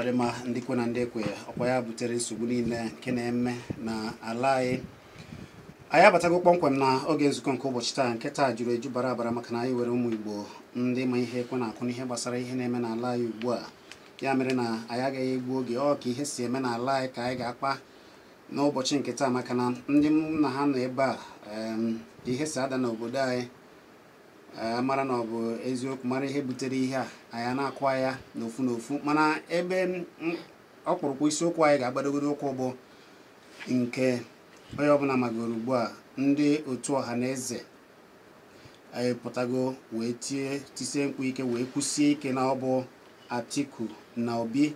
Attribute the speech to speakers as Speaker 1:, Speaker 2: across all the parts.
Speaker 1: Ọ dị mma, ndị kwe na ndị ekwe, ọkwa ya butere nsogbu niile nke na-eme na ala anyị. Anyị abatago kpọmkwem na oge nzukọ nke ụbọchị taa, nke taa juru eju bara abara, maka na anyị were ụmụ Igbo ndị ma ihe ekwe na-akụ n'ihe gbasara ihe na-eme n'ala anyị ugbu a. Ya mere na anyị agaghị egbu oge, ọ ka ihe si eme n'ala anyị ka anyị ga-akpa n'ụbọchị nke taa, maka na ndị m na ha nọ ebe a, ihe si ada n'obodo anyị, mara na ọ bụ eziokwu, mara ihe butere ihe a, anyị na-akwa ya n'ofu n'ofu. Mana ebe ọkpụrụkpụ isiokwu anyị ga-agbadogodo ụkwụ bụ nke onye ọbụla magoro ugbu a, ndị otu ọha na eze anyị pụtago wee tie tisie mkpu ike, wee kwụsie ike na ọ bụ Atiku na Obi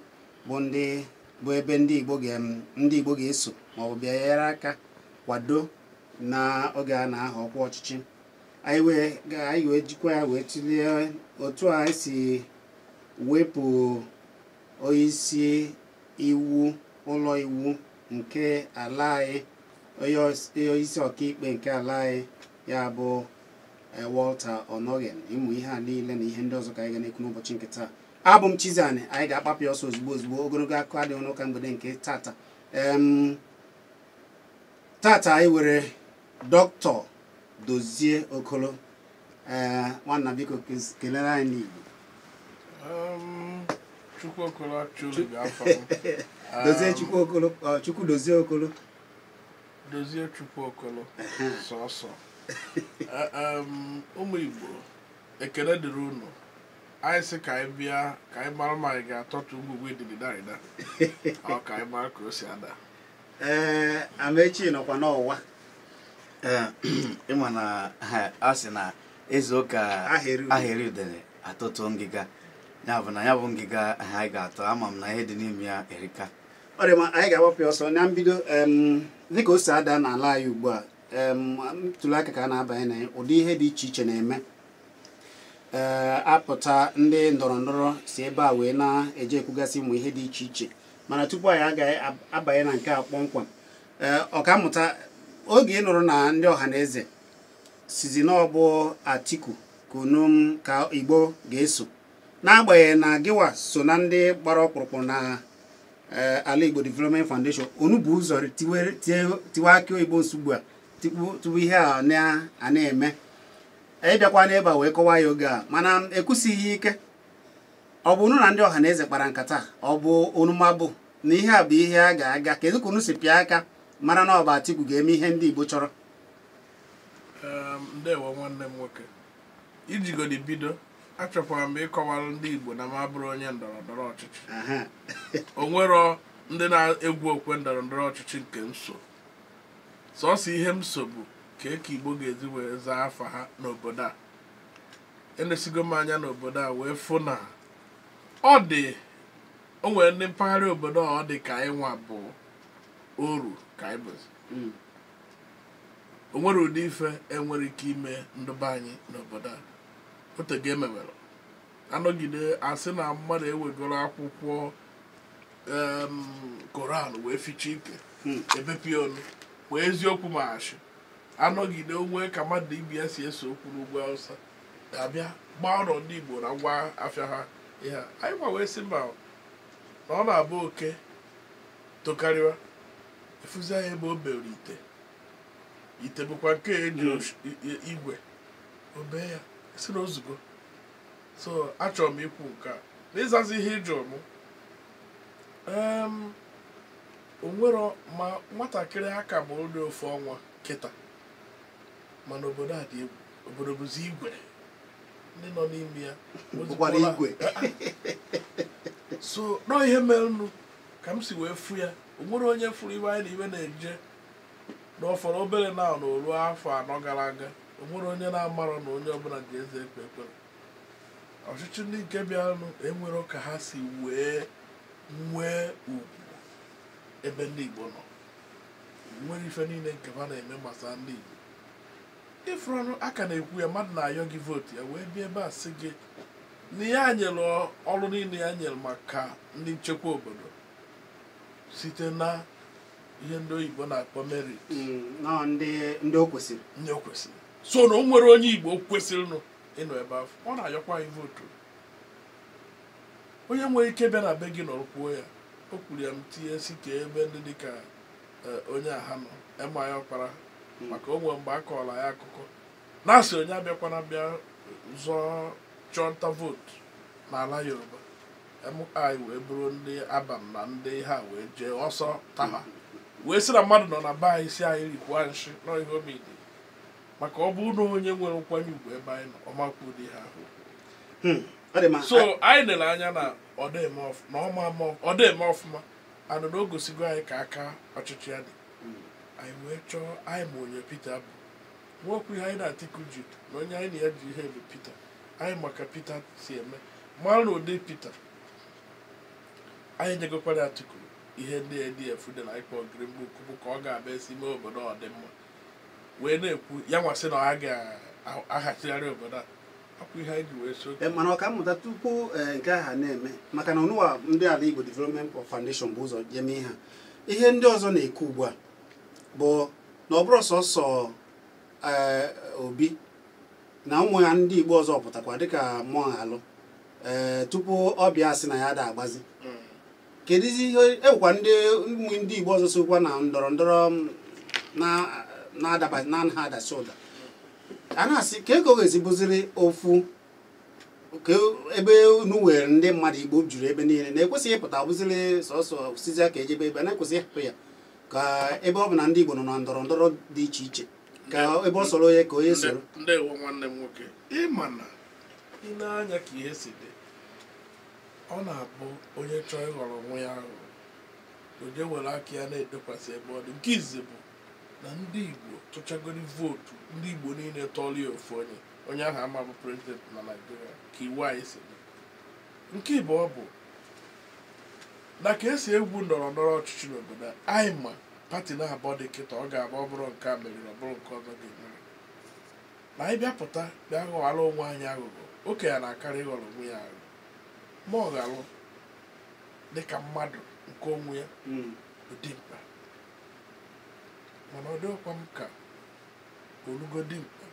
Speaker 1: bụ ndị bụ ebe ndị Igbo ga-eso ma ọ bụ bịa nyere aka kwado na oge a na-aha ọkwa ọchịchị. Anyị wee jikwa ya wee tụlee otu a si wepụ onyeisi iwu ụlọ iwu nke ala anyị, onyeisi ọkaikpe nke ala anyị, ya bụ Walter Onnoghen. Ịmụ ihe a niile na ihe ndị ọzọ ka anyị ga na-ekwu n'ụbọchị nke taa. Abụ m Chizzy, anyị ga-akpapụ ya ọsọ ozugbo ozugbo, ogologo akụ adịghị n'ụka mgbede nke tata. Tata anyị were Dr. Dozie Okolo. Nwanna, biko kelere anyị n'Igbo.
Speaker 2: Chukwu Okolo actually bụ afọ m.
Speaker 1: Dozie Chukwu Okolo, Chukwu Dozie Okolo.
Speaker 2: Dozie Chukwu Okolo sọsọ. Ụmụ Igbo, ekele dịrị unu. Anyị sị ka anyị bịa ka anyị mara ma anyị ga-atọtu ngwugwu ididi darịda, ọ ka anyị mara ka o si ada.
Speaker 1: Amechi nọkwa n'ọwa.
Speaker 3: Ịma na a sị na eze ụka ahịrị udene atụtụ ngịga, ya bụ na ya bụ ngịga anyị ga-atọ, ama m na ihe dị n'ime ya erika.
Speaker 1: Ọ dị mma, anyị ga-agbapụ ọsọ na mbido. Dịka o si ada n'ala anyị ugbu a, ntuli aka ka a na-abanye na ụdị ihe dị iche iche na-eme. Apụta ndị ndọrọ ndọrọ si ebe a wee na-eje ekwugasị ụmụ ihe dị iche iche. Mana tupu anyị agaghị abanye na nke a kpọmkwem, ọkammụta, oge ị nụrụ na ndị ọha na eze sizi na ọ bụ Atiku ka Igbo ga-eso, n'agbanyeghị na gịwa so na ndị gbara ọkpụrụkpụ na Ala Igbo Development Foundation, unu bụ ụzọ tiwe aka oyibo nsogbu a tupu ihe a na-eme, ịbịakwa n'ebe a wee kọwaa ya oge a. Mana ekwusighị ike, ọ bụ unu na ndị ọha na eze kpara nkata, ọ bụ unu mabụ na ihe a bụ ihe a ga-aga, kedu ka unu si pịa aka mara na ọ bụ Atiku ga-eme ihe ndị Igbo chọrọ?
Speaker 2: Ndewo nwanne m nwoke. Ijigodi bido, achọkwara m ịkọwara ndị Igbo na m abụrụ onye ndọrọ ndọrọ ọchịchị. O nwero ndị na-egwu okwe ndọrọ ndọrọ ọchịchị nke m so. Sọsọ ihe m so bụ ka eke Igbo ga-ezi wee zaa afa ha n'obodo a. Enesigo m anya n'obodo a wee fụ na ọ dị, o nwere ndị mpaghara obodo a ọ dị ka anyị nwa bụ oru ka anyị bụzi. O nwere ụdị ife enwere ike ime ndụba anyị n'obodo a. Otego emewere anọgide asị na mmadụ ewegoro akwụkwọ Koran wee ficha ike ebepịa ọnụ wee eziokwu ma ashị, anọgide onwe ka mmadụ ibi ya si eso okwu n'ugwu Awụsa abịa gbaa ụlọ ndị Igbo na ngwa afịa ha ihe anyị gwa wee sị mba, na ọ na-abụ oke tokarịwa efuzi anya ebe o bere ite, ite bụkwa nke eji igwe obee ya si na ozugbo. So achọrọ m ikwu nke a n'ịzazi ihe ịjụ m. O nwero ma nwatakịrị aka ma ụlọ ofu ọnwa kịta, mana obodo a dị egwu, obodo bụzi igwe, ndị nọ n'ime ya
Speaker 1: bụkwara igwe.
Speaker 2: So nọ ihe merenụ ka m si wee fụ ya. O nwere onye fụrụ iwe anyị na iwe na-eje na ọ fọrọ obere na n'oru afọ 4 gara aga, o nwere onye na-amarọ na onye ọbụla ga-eze ekpe ekpere. Ọchịchị ndị nke bịaranụ enwero ka ha si wee nwee ugwu ebe ndị Igbo nọ, nwere ife niile nke ha na-eme gbasara ndị Igbo. Ifụrụ aka na-ekwu ya, mmadụ na-ayọ gị vootu ya wee bịa ebe a sị gị na ya nyere ọrụ niile ya nyere maka ndị nchekwa obodo site na ihe ndị oyibo na-akpọ merit,
Speaker 1: ndị o kwesịrị,
Speaker 2: ndị o kwesịrị. So na o nwere onye Igbo kwesịrịnụ ịnọ ebe ahụ, ọ na-ayọkwa anyị vootu. Onye nwere ike bịa na be gị nọrọ kwuo ya, o kwuru ya m tinye si ka ebe ndị dịka onye a ha nọ ema ya ọkpara maka o nwere mgbe a kọọrọ ya akụkọ na-asị onye abịakwana bịa zọọ chọọ nta vootu n'ala Yoruba, MI wee bụrụ ndị abam na ndị ha wee jee ọsọ taha wee sị na mmadụ nọ na be anyị si anyị rikwuo nshi n'ihe omidi, maka ọ bụrụ na onye nwere nkwanye ugwu ebe anyị nọ ọmakwu ụdị ha ahụ. So anyị lere anya na ọ dị eme ọfụma anụ na o gosigo anyị ka aka ọchịchị ya dị. Anyị wee chọọ anyị ma onye Peter bụ nwekwu ihe anyị na Atiku ji na onye anyị na ya ji ihe bụ Peter, anyị maka Peter si eme mara na ụdị Peter anyị nyegokwara Atiku ihe ndị ADF dị na ịkpọ Green Book bụ ka ọ ga-abịa esi mee obodo ọ dị mma wee na-ekwu ya nwasị na ọ ga-ahazigharị obodo a akwụ ihe anyị ji wee so.
Speaker 1: Mana ọkammụta tupu nke ahụ na-eme, maka na ọnụwa ndị ala Igbo Development Foundation bụ ụzọ jeme ihe a, ihe ndị ọzọ na-ekwu ugbu a bụ na ọ bụrụ sọsọ Obi na ụmụ ya ndị Igbo ọzọ pụtakwa dịka mmụọ alụ tupu ọ bịa sị na ya ada agbazi. Kedụzi ihe ewekwa ndị ụmụ ndị Igbo ọzọ sokwa na ndọrọ ndọrọ na-adaba na anaghị adasi ụda, a na-asị ka ego ga-esi bụziri ofu ka ebe unu were ndị mmadụ Igbo juru ebe niile na-ekwesịghị ịpụta bụziri sọsọ sizia ka ejebe ebe na-ekwesịghị ịhapụ ya ka ebe ọ bụ na ndị Igbo nọ na ndọrọ ndọrọ dị iche iche ka ebe ọ sọrọ onye ka onye soro.
Speaker 2: Ndewo nwanne m nwoke, ịma na ị na-anya ka ihe si dị, ọ na-abụ onye chọọ ịghọrọ onwe ya aghụghọ o jee were aka ya na-edokwasị ebe ọ dị. Nke izizi bụ na ndị Igbo tụchagoro vootu, ndị Igbo niile tọọrọ ya ofu onye, onye ahụ ama bụ prezident na Naịjirịa ka iwu anyị si dị. Nke ịbụọ bụ na ka esi egwu ndọrọ ndọrọ ọchịchị n'obodo anyị ma pati na-abụọ dị kịta ọ ga-abụ ọ bụrụ nke a meriri ọ bụrụ nke ọzọ ga-emeri, na anyị bịapụta bịa ghọghara onwe anyị aghụghọ, okenye na-akarị ịghọrọ onwe ya aghụghọ ma ọ ghalụ dịka mmadụ nke onwe ya dị mkpa, mana ọ dịkwa m ka olugo dị mkpa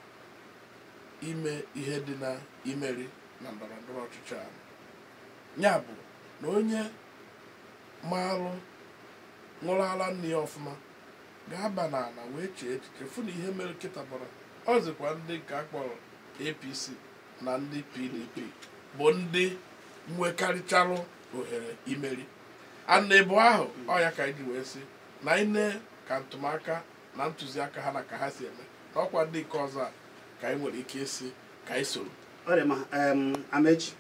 Speaker 2: ime ihe dị na imeri na ndọrọ ndọrọ ọchịchị ahụ. Ya bụ na onye maalụ ṅụrụ ala nne ya ọfụma ga-aba n'ala wee chee echiche fụ na ihe mere kịta bụrụ ọ zikwa ndị nke a kpọrọ APC na ndị PDP bụ ndị nwekarịcharụ ohere imeri ana ebu ahụ ọ ya ka anyị ji wee sị na anyị nee ka ntụmaka na ntụziaka ha na ka ha si eme na ọkwa ndị nke ọzọ a ka anyị nwere ike isi ka anyị soro.
Speaker 1: Ọ dị mma, Amechi,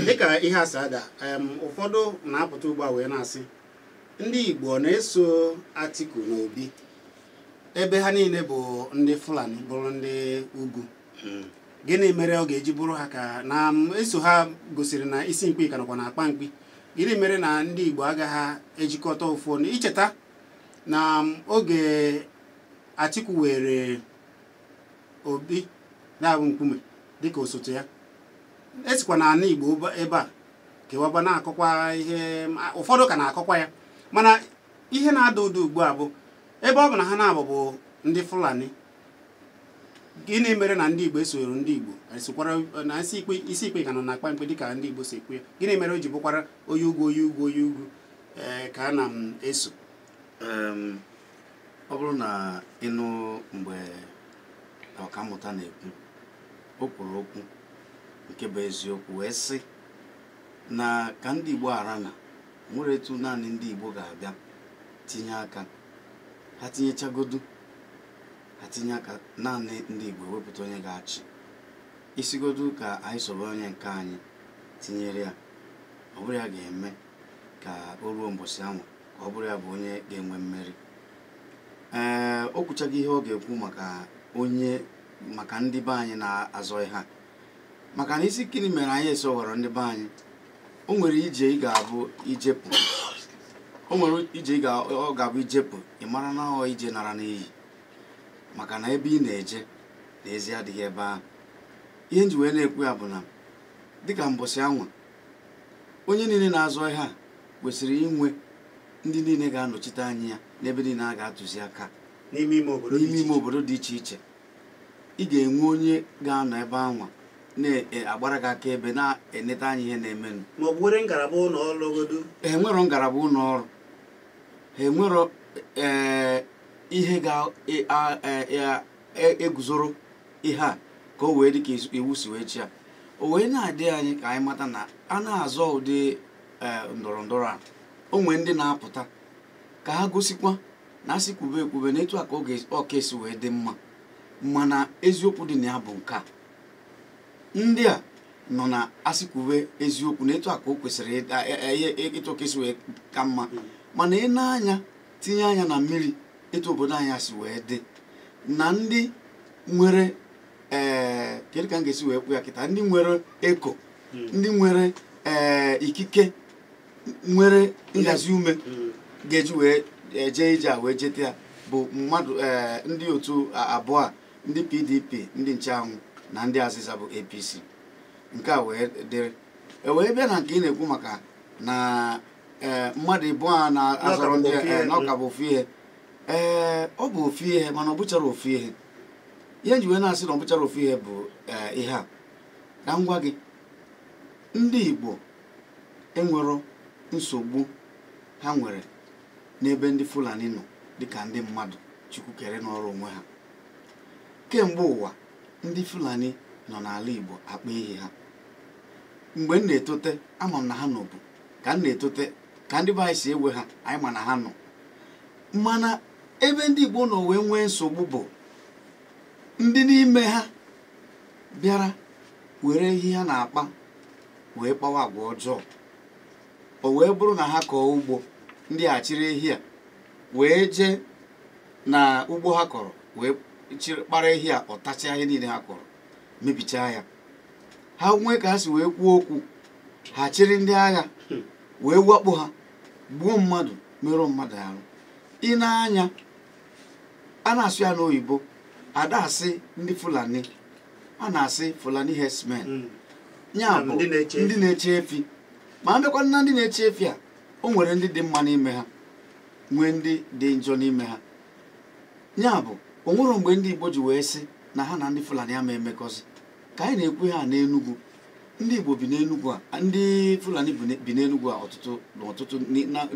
Speaker 1: dịka ihe a si ada, ụfọdụ na-apụta ugbu a wee na-asị ndị Igbo na-eso Atiku na Obi ebe ha niile bụ ndị Fulani bụrụ ndị ugwu, gịnị mere ọ ga-eji bụrụ ha ka na eso ha gosiri na isi mkpi ka nọkwa na akpa mkpi? Gịnị mere na ndị Igbo agaghị ejikọta ofu ọnụ? Icheta na oge Atiku were Obi na-abụ nkume dịka osote ya, esikwa na ala Igbo ebe a kewaba na-akọkwa ihe ụfọdụ ka na-akọkwa ya, mana ihe na-ada ụda ugbu a bụ ebe ọ bụ na ha na-abụ bụ ndị Fulani, gịnị mere na ndị Igbo esonyere ndị Igbo esikwara na isi ikpe ka nọ na akpa mkpe dịka ndị Igbo si ekwu ya? Gịnị mere o ji bụkwara onye ugwu onye ugwu onye ugwu ka a na m eso?
Speaker 3: Ọ bụrụ na ịnụ mgbe ọkammụta na-ekwu, o kwuru okwu nke bụ eziokwu wee sị na ka ndị Igbo ghara na nwere etu naanị ndị Igbo ga-abịa tinye aka ha tinyechagodu ha tinye aka naanị ndị Igbo wepụta onye ga-achị isigodu ka anyị sobe onye nke anyị tinyere ya, ọ bụrụ ya ga-eme ka o ruo mbọsị ahụ ka ọ bụrụ ya bụ onye ga-enwe mmeri. Ee, o kwuchaghị ihe ọ ga-ekwu maka onye maka ndị be anyị na-azọ ihe a, maka na isi gịnị mere anyị eso ghọrọ ndị be anyị. O nwere ije ị ga-abụ ijepụ, o nwere ije ọ ga-abụ ijepụ ị mara na ọ ije nara n'iyi, maka na ebe ị na-eje n'ezi adịghị ebe ahụ. Ihe nji wee na-ekwu ya bụ na dịka mbọsị anwa onye niile na-azọ ihe a kwesịrị inwe ndị niile ga-anọchite anya ya n'ebe niile a ga-atụzi aka
Speaker 1: n'ime ime obodo
Speaker 3: dị iche iche. Ị ga-enwe onye ga-anọ ebe anwa na-agbara gị aka ebe na-eneta anyị ihe na-emenụ.
Speaker 1: Ma ọ bụ nwere ngalaba ụlọ ọrụ ogodo?
Speaker 3: Enwero ngalaba ụlọ ọrụ, ha enwero ihe ga-eguzoro ihe a ka o wee dị ka iwu si wee chi ya. O wee na-adị anyị ka anyị mata na a na-azọ ụdị ndọrọ ndọrọ a, o nwee ndị na-apụta ka ha gosikwa na asị kwube ekwube na etu a ka ọ esi wee dị mma. Mana eziokwu dị na ya bụ nke a, ndị a nọ na asị kwube eziokwu na etu a ka o kwesịrị ịtụ ka esi wee ka mma. Mana ị na-anya tinye anya na mmiri etu obodo anyị si wee dị, na ndị nwere kedu ka m ga-esi wee kwụ ya kịta, ndị nwere eko, ndị nwere ikike, nwere nhazi ume ga-eji wee eje ije a wee jete ya bụ mmadụ ndị otu abụọ a, ndị PDP, ndị ncheanwụ na ndị azịza bụ APC. Nke a wee dịrị wee bịa na nke ị na-ekwu maka na mmadụ ịbụọ a na-azọrọ ndị na ọka bụ ofu ihe. Ee, ọ bụ ofu ihe, mana ọ bụchara ofu ihe. Ihe nji wee na-asị na ọ bụchara ofu ihe bụ ihe a ka m gwa gị, ndị Igbo enwero nsogbu ha nwere n'ebe ndị Fulani nọ dịka ndị mmadụ Chukwu kere n'ọrụ onwe ha. Kemgbe ụwa ndị Fulani nọ n'ala Igbo akpa ehi ha. Mgbe m na-etote ama m na ha nọbụ, ka m na-etote ka ndị be anyị si ewe ha, anyị ma na ha nọ. Mana ebe ndị Igbo nọ wee nwee nsogbu bụ ndị n'ime ha bịara were ehi ha na-akpa wee kpawa agwa ọjọọ. O wee bụrụ na ha kọọ ugbo, ndị a chịrị ehi a wee jee na ugbo ha kọrọ wee kpara ehi a, ọ tachaa ihe niile ha kọrọ, mebichaa ya. Ha nwee ka ha si wee kwuo okwu, ha chịrị ndị agha wee wakpo ha, gbuo mmadụ, merụọ mmadụ arụ. Ị na-anya a na-asụ ya n'oyibo, ada asị ndị Fulani, a na-asị Fulani herdsmen, ya bụ ndị na-eche efi. Ma abịakwa na ndị na-eche efi a, o nwere ndị dị mma n'ime ha, nwee ndị dị njọ n'ime ha. Ya bụ o nwere mgbe ndị Igbo ji wee sị na ha na ndị Fulani ama emekọzi. Ka anyị na-ekwu ha n'Enugu, ndị Igbo bi n'Enugu a, ndị Fulani bi n'Enugu a ọtụtụ n'ọtụtụ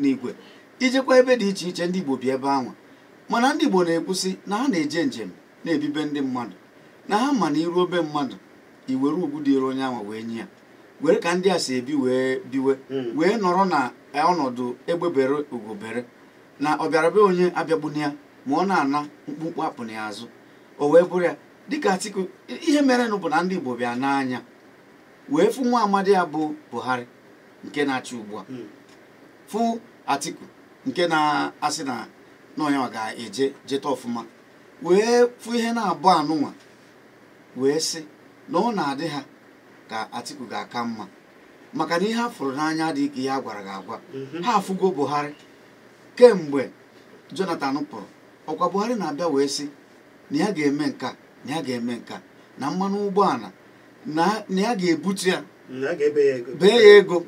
Speaker 3: n'igwe. Ijekwa ebe dị iche iche ndị Igbo bi ebe ahụ. Mana ndị Igbo na-ekwusị na ha na-eje njem na-ebibe ndị mmadụ, na ha ma na iru obe mmadụ iwere ugwu dịrị onye ahụ wee nye ya, were ka ndị a si ebi wee biwe, wee nọrọ na ọnọdụ egbebere ugobere, na ọ bịara be onye abịagbuna ya ma ọ na-ana mkpụmkpụ apụ na ya azụ. O wee bụrụ ya dịka Atiku. Ihe merenụ bụ na ndị Igbo bịa n'anya wee fụ nwa amadi ya bụ Buhari nke na-achị ugbu a, fụ Atiku nke na-asị na n'ọnyanwa ga-eje jeta ọfụma, wee fụ ihe na-abụ anụnwa wee sị na ọ na-adị ha ka Atiku ga-aka mma, maka na ihe a fụrụ n'anya adịghị ka ihe a gwara gị agwa. Ha afụgo Buhari kemgbe Jonathan pụrụ, ọkwa Buhari na-abịa wee sị na ya ga-eme nka, na ya ga-eme nka, na mmanụ ụgbọala na ya ga-ebutu ya, bee ya ego.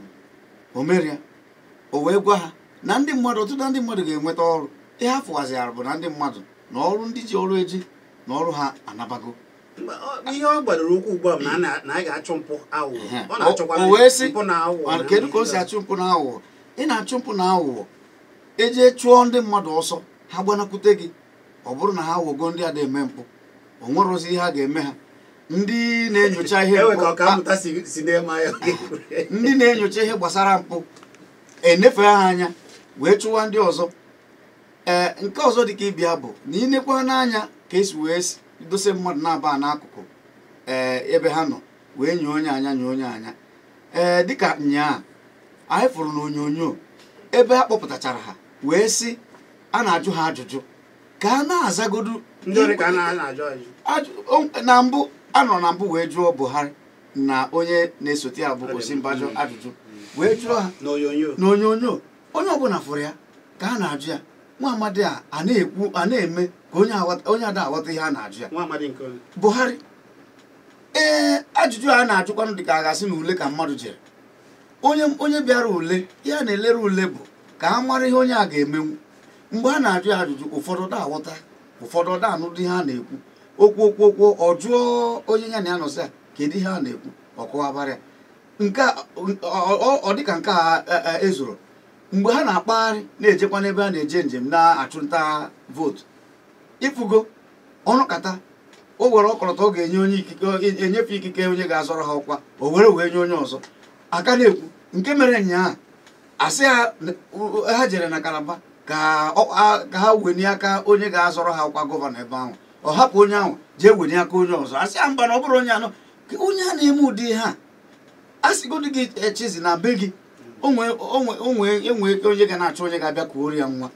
Speaker 3: O mere ya, o wee gwa ha na ndị mmadụ, ọtụtụ ndị mmadụ ga-enweta ọrụ. Ihe a fụwazịara bụ na ndị mmadụ na ọrụ ndị ji ọrụ eji na ọrụ ha anabago.
Speaker 1: Ihe ọ gbadoro ụkwụ ugbu a bụ na a ga-achụ mpụ aghụghọ. Ọ na-achọkwa mpụ na aghụghọ.
Speaker 3: Kedu ka o si achụ mpụ na aghụghọ? Ị na-achụ mpụ na aghụghọ, eje chụọ ndị mmadụ ọsọ, ha gbanakwute gị, ọ bụrụ na ha wogo ndị a na-eme mpụ, o nwere ozi ihe a ga-eme ha. Ndị na-enyocha ihe ndị na-enyocha ihe gbasara mpụ enefe ha anya wee chụwa ndị ọzọ. Ee, nke ọzọ dịka ịbịa bụ na ịnekwa n'anya ka esi wee dosa mmadụ na-aba n'akụkụ ebe ha nọ wee nye onye anya nye onye anya. Ee, dịka nyaa anyị fụrụ n'onyonyo ebe a kpọpụtachara ha wee sị a na-ajụ ha ajụjụ ka a na-azagodu na mbụ a nọ na mbụ wee jụọ Buhari na onye na-esote ya bụ Osinbajo ajụjụ, wee jụọ ha n'onyonyo. Onye ọbụla fụrụ ya ka a na-ajụ ya, nwa amadi a na-ekwu a na-eme ka onye ada aghọta ihe a na-ajụ ya, Buhari. Ee, ajụjụ a na-ajụkwanụ dịka a ga-asị na ule ka mmadụ jere. Onye bịara ule, ihe a na-elere ule bụ ka a mara ihe onye a ga-emenwu. Mgbe a na-ajụ ya ajụjụ, ụfọdụ da aghọta, ụfọdụ da anụdị ihe a na-ekwu. Okwu okwu okwu ọ jụọ onye ya na ya nọsị ya, Kedu ihe a na-ekwu? Ọkọwabara ya nke ọ dịka nke a ezuru mgbe ha na-akpagharị na-ejekwa n'ebe a na-eje njem na-achụnta vootu. Ịfụgo ọnụkata o were ọkọlọtọ ọ ga-enye onye ikike, enyefe ikike onye ga-azọrọ ha ọkwa, o were wee nye onye ọzọ. Aka na-ekwu nke mere nyaa asị ha jere na Kalaba ka ha wenye aka onye ga-azọrọ ha ọkwa gọvanọ ebe ahụ, ọ hapụ onye ahụ jee wenye aka onye ọzọ. Asị ya mba, na ọ bụrụ onye anọ onye a na-eme ụdị ihe a, asịgodị gị echizi na be gị onwe enwe onye ga na-achọ onye ga-abịa kuoro ya nwa,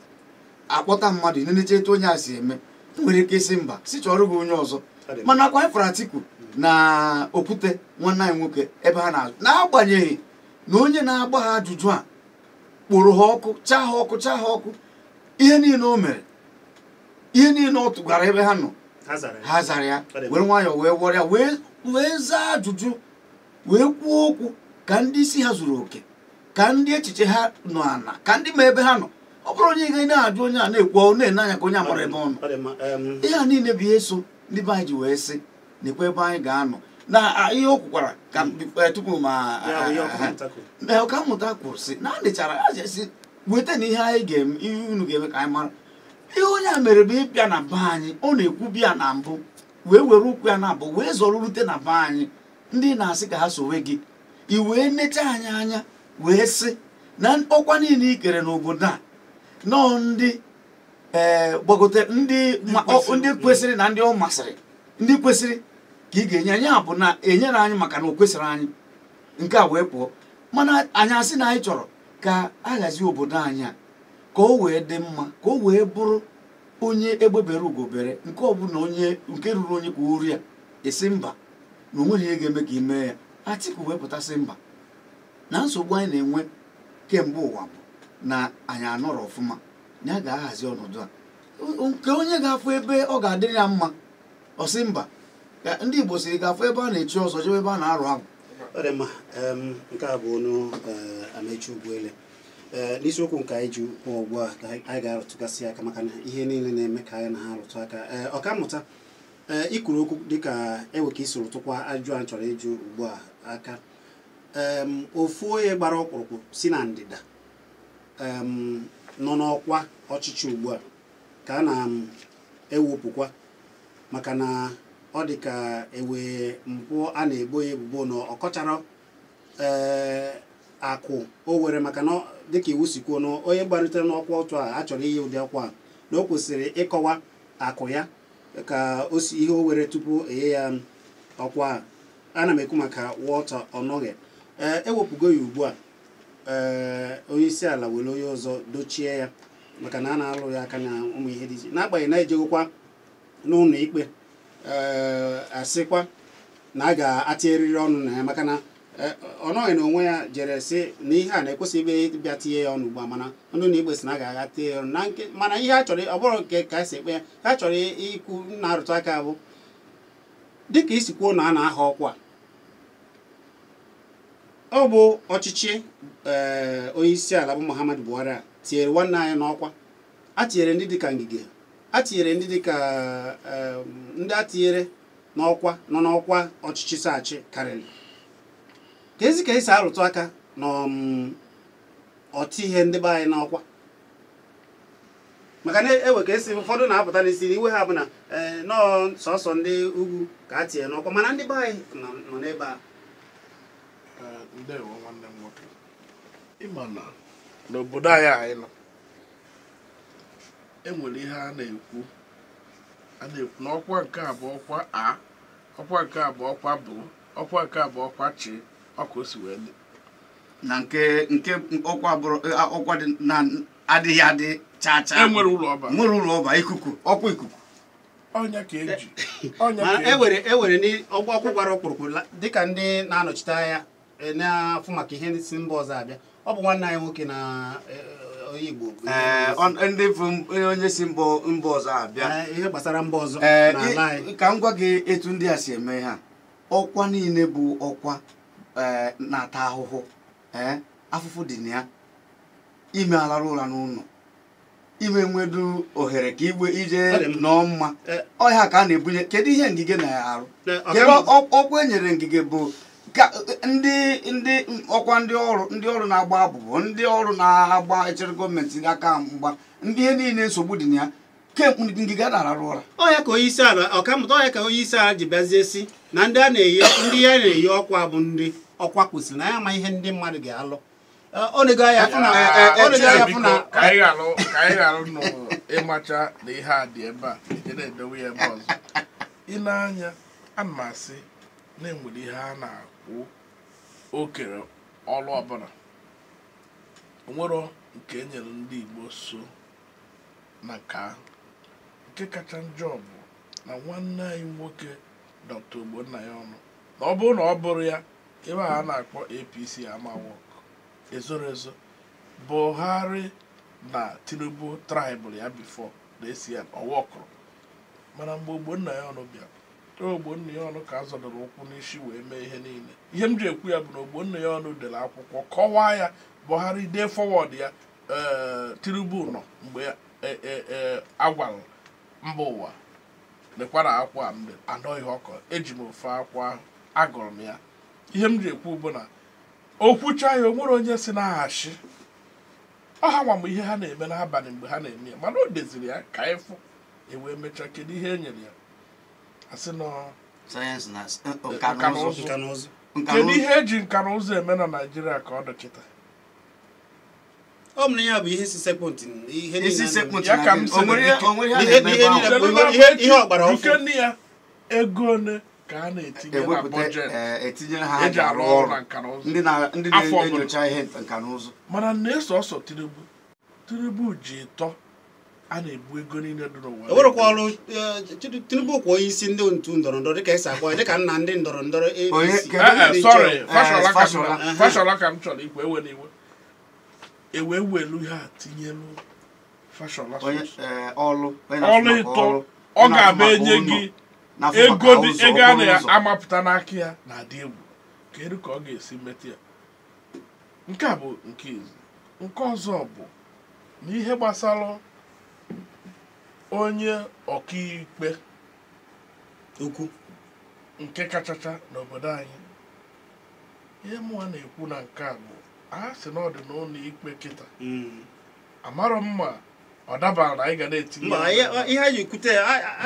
Speaker 3: akpọta mmadụ neneche etu onye a si eme, nwere ike isi mba si chọrọ gị onye ọzọ. Mana akwa ifuru Atiku na Okwute nwanne anyị nwoke ebe ha na-azụ, n'agbanyeghị na onye na-agba ha ajụjụ a kpụrụ ha ọkụ, chaa ha ọkụ, chaa ha ọkụ, ihe niile o mere, ihe niile ọ tụgara ebe ha nọ, ha zara ya, were nwayọọ wee wọrọ ya, wee zaa ajụjụ, wee kwuo okwu ka ndị isi ha zuru oke, ka ndị echiche ha nọ ana, ka ndị ma ebe ha nọ. Ọ bụrụ onye ga na-ajụ onye a na-ekwu ọ na-ene anya ka onye amara ebe ọ nọ. Ihe a niile bụ ihe so ndị be anyị ji wee sị nekwa ebe anyị ga-anọ. Na ihe o kwukwara ka tupu ma ọkammụta kwuru sị na a sị weta na ihe anyị ga-eme, ihe unu ga-eme ka anyị mara. Ihe onye a mere bụ ịbịa na be anyị, ọ na-ekwu bịa na mbụ wee were ụkwụ ya na abụ wee zọrọ rute na be anyị, ndị na-asị ka ha sowe gị, i wee necha anyị anya wee sị na ọkwa niile i kere n'obodo a nọọ ndị gbagote ndị kwesịrị na ndị ọ masịrị, ndị kwesịrị ka ị ga-enye anyị, bụ na enyere anyị maka na o kwesịrị anyị nke a wee pụọ. Mana anyị asị na anyị chọrọ ka a hazie obodo anyị a ka o wee dị mma, ka o wee bụrụ onye egbebere ugobere, nke ọbụla onye nke ruru onye ka o ru ya, esi mba na o nweghị ihe ga-eme ka ị mee ya. Atiku wee pụtasị mba na nsogbu anyị na-enwe kemgbe ụwa bụ na anyị anọrọ ọfụma, na ya ga-ahazi ọnọdụ a nke onye ga-afụ ebe ọ ga-adịrị ya mma. Ọ sị mba, ndị Igbo sịrị ga-afụ ebe a na-echi ọzọ jebe ebe a na-arụ agwụ.
Speaker 1: Ọ dị mma. Nke a bụ ọnụ Amechi Ugwuele. N'isiokwu nke anyị ji kwuo ugbu a ka anyị ga-arụtụgasị aka maka na ihe niile na-eme ka anyị na ha arụtụ aka. Ọkammụta, ikwuru okwu dịka ewe ka isi rụtụkwa ajụjụ a chọrọ ịjụ ugbu a aka. Ofu onye gbara ọkpụrụkpụ si na ndịda nọ n'ọkwa ọchịchị ugbu a ka a na-ewepụkwa maka na ọ dị ka ewe mpụ a na-ebo ya ebubo na ọ kọchara akụ o were, maka na dịka iwu si kwuo na onye gbalitere n'ọkwa otu a achọrọ iyi ụdị ọkwa a na o kwesịrị ịkọwa akụ ya ka o si ihe o were tupu enye ya ọkwa a. Ana m ekwu maka Walter Onnoghen. Ewepụgo ya ugbu a, onye isi ala were onye ọzọ dochie ya maka na a na-alụ ya aka na ụmụ ihe dị iche, n'agbanyeghị na ejegokwa n'ụlọ ikpe asịkwa na a ga-ata eriri ọnụ na ya, maka na Onnoghen na onwe ya jere sị na ihe a na-ekwesị ibe ịbịa tinye ya ọnụ ugbu a, mana ndị na ikpe sị na a ga-agha tinye ya ọnụ na nke. Mana ihe a chọrọ ọ bụrụ nke ka esi ekpe ya, ka a chọrọ ikwu na-arụtụ aka bụ dịka isi kwuo na a na-aha ọkwa ọ bụ ọchịchị onye isi ala bụ Muhammadu Buhari a tinyere nwanne anyị n'ọkwa, a tinyere ndị dịka Ngige, a tinyere ndị dịka ndị a tinyere n'ọkwa nọ n'ọkwa ọchịchị saachị karịrị. Ka ezi ka esi arụtụ aka na ọtị ihe ndị be anyị n'ọkwa, maka na ewe ka esi ụfọdụ na-apụta n'isi iwe ha bụ na nọọ sọsọ ndị ugwu ka a tinye n'ọkwa, mana ndị be anyị nọ n'ebe a.
Speaker 2: Ndewo nwanne m nwoke. Ịma na n'obodo anyị anyị nọ enwere ihe a na-ekwu na ọkwa nke a bụ ọkwa A, ọkwa nke a bụ ọkwa B, ọkwa nke a bụ ọkwa C, ọka o si wee dị.
Speaker 3: Na nke nke ọkwa bụrụ ọkwa dị na adịghị adị chaa chaa.
Speaker 2: Enwere ụlọ ọba.
Speaker 3: Nwere ụlọ ọba ikuku, ọkwa ikuku.
Speaker 2: Ọnya ka eji. Ọnya
Speaker 1: Ma
Speaker 2: ka eji.
Speaker 1: ewere ndị ọkwa gbara ọkpụrụkpụ dịka ndị na-anọchite anya na-afụ maka ihe si mba ọzọ abịa. Ọ bụ nwanne anyị nwoke na onye Igbo.
Speaker 3: Ndị bụ onye si mba ọzọ abịa.
Speaker 1: Ihe gbasara mba ọzọ n'ala anyị.
Speaker 3: Ka m gwa gị etu ndị a si eme ha. Ọkwa niile bụ ọkwa na-ata ahụhụ. Afụfụ dị na ya. Ime alara ụra n'ụlọ. Ime nwedu ohere ka igwe ije nọọ mma. Ọhịa ka a na-ebunye. Kedu ihe Ngige na-arụ? Kedu ọkwa e nyere Ngige bụ ka ndị ọkwa ndị ọrụ na-agba abụbọ, ndị ọrụ na-agba echere gọọmenti aka mgba, ndị ihe niile nsogbu dị na ya. Kemgbe Ngige na-ararụ ụra.
Speaker 1: Ọya ka onye isi ala ọkammụta ọya ka onye isi ala ji bịazie si na ndị a na-eyi ndị ya na-eyi ọkwa bụ ndị ọkwa kwesịrị na ya ama ihe ndị mmadụ ga-alụ. Ọ na-ego ya afụ na ọ na-ego ya afụ na
Speaker 2: ka anyị ghalụ nụ ịmacha na ihe a dị ebe a eje na-edowe ya ebe ọzọ. Ị na-anya ana m asị na enwere ihe a na-akwụ okere ọrụ ọbụla onwero nke e nyere ndị Igbo so na nke ahụ. Nke kacha njọ bụ na nwanne anyị nwoke Dr. Ogbonnaya Ọnụ na ọ bụrụ na ọ bụrụ ya ebe a na-akpọ APC ama wọk ezoro ezo Buhari na Tinubu tribal ya before na ACN ọwọkụrụ. Mana mgbe Ogbonnaya Ọnụ bịara, Ogbonnaya Ọnụ ka a zọdoro ụkwụ n'isi wee mee ihe niile. Ihe m ji ekwu ya bụ na Ogbonnaya Ọnụ dere akwụkwọ kọwaa ya, Buhari dee forward ya, Tinubu nọ mgbe agwara mba ụwa lekwara akwa m anọ ihe ọkọ eji m ofe akwa ahụ agụrụ m ya. Ihe m ji ekwu bụ na okwucha ya o nwere onye si na-aghachi ọ ha nwa m ihe ha na-eme n'abalị mgbe ha na-eme ya, mana o deziri ya ka ịfụ e wee mechaa. Kedu ihe e nyere ya? Asị nọ
Speaker 3: sayensị na nka na ụzụ.
Speaker 2: Kedu ihe eji nka na ụzụ eme na Naịjirịa ka ọ dị kịta?
Speaker 1: Ọ mụrụ ya bụ ihe si sekpụntị ihe
Speaker 3: niile
Speaker 1: ihe ọgbara ọfụ
Speaker 2: ya ego one ka a na-etinye na bọjetị
Speaker 3: ha
Speaker 2: eji arụ ọrụ na nka na ụzụ
Speaker 3: ndị na-enyocha ihe nka na ụzụ.
Speaker 2: Mana na-eso ọsọ Tinubu ji ịtọ a na-ebu ego niile dị n'ụwa.
Speaker 1: O werekwa ọrụ Tinubu kwa onye isi ndị ntu ndọrọ ndọrọ dịka esi akpọ ya dịka nna ndị ndọrọ ndọrọ APC.
Speaker 2: Sorry, Fashola ka m chọrọ ikwu ewe n'iwe. Ewe welu ha tinyelu Fashola
Speaker 3: ọlụ
Speaker 2: ịtọ ọ ga-abịa enye gị ego ego a na-amapụta n'aka ya na-adị egwu. Kedu ka ọ ga-esi metụ ya? Nke a bụ nke izu. Nke ọzọ bụ na ihe gbasara onye ọkaikpe
Speaker 1: ukwu
Speaker 2: nke kachacha n'obodo anyị. Ihe mụnwa na-ekwu na nke a bụ a sị na ọ dị n'ụlọ ikpe kịta. Amarọ mma ọ dabara na anyị ga na-etinye
Speaker 1: mba ihe anyị kwute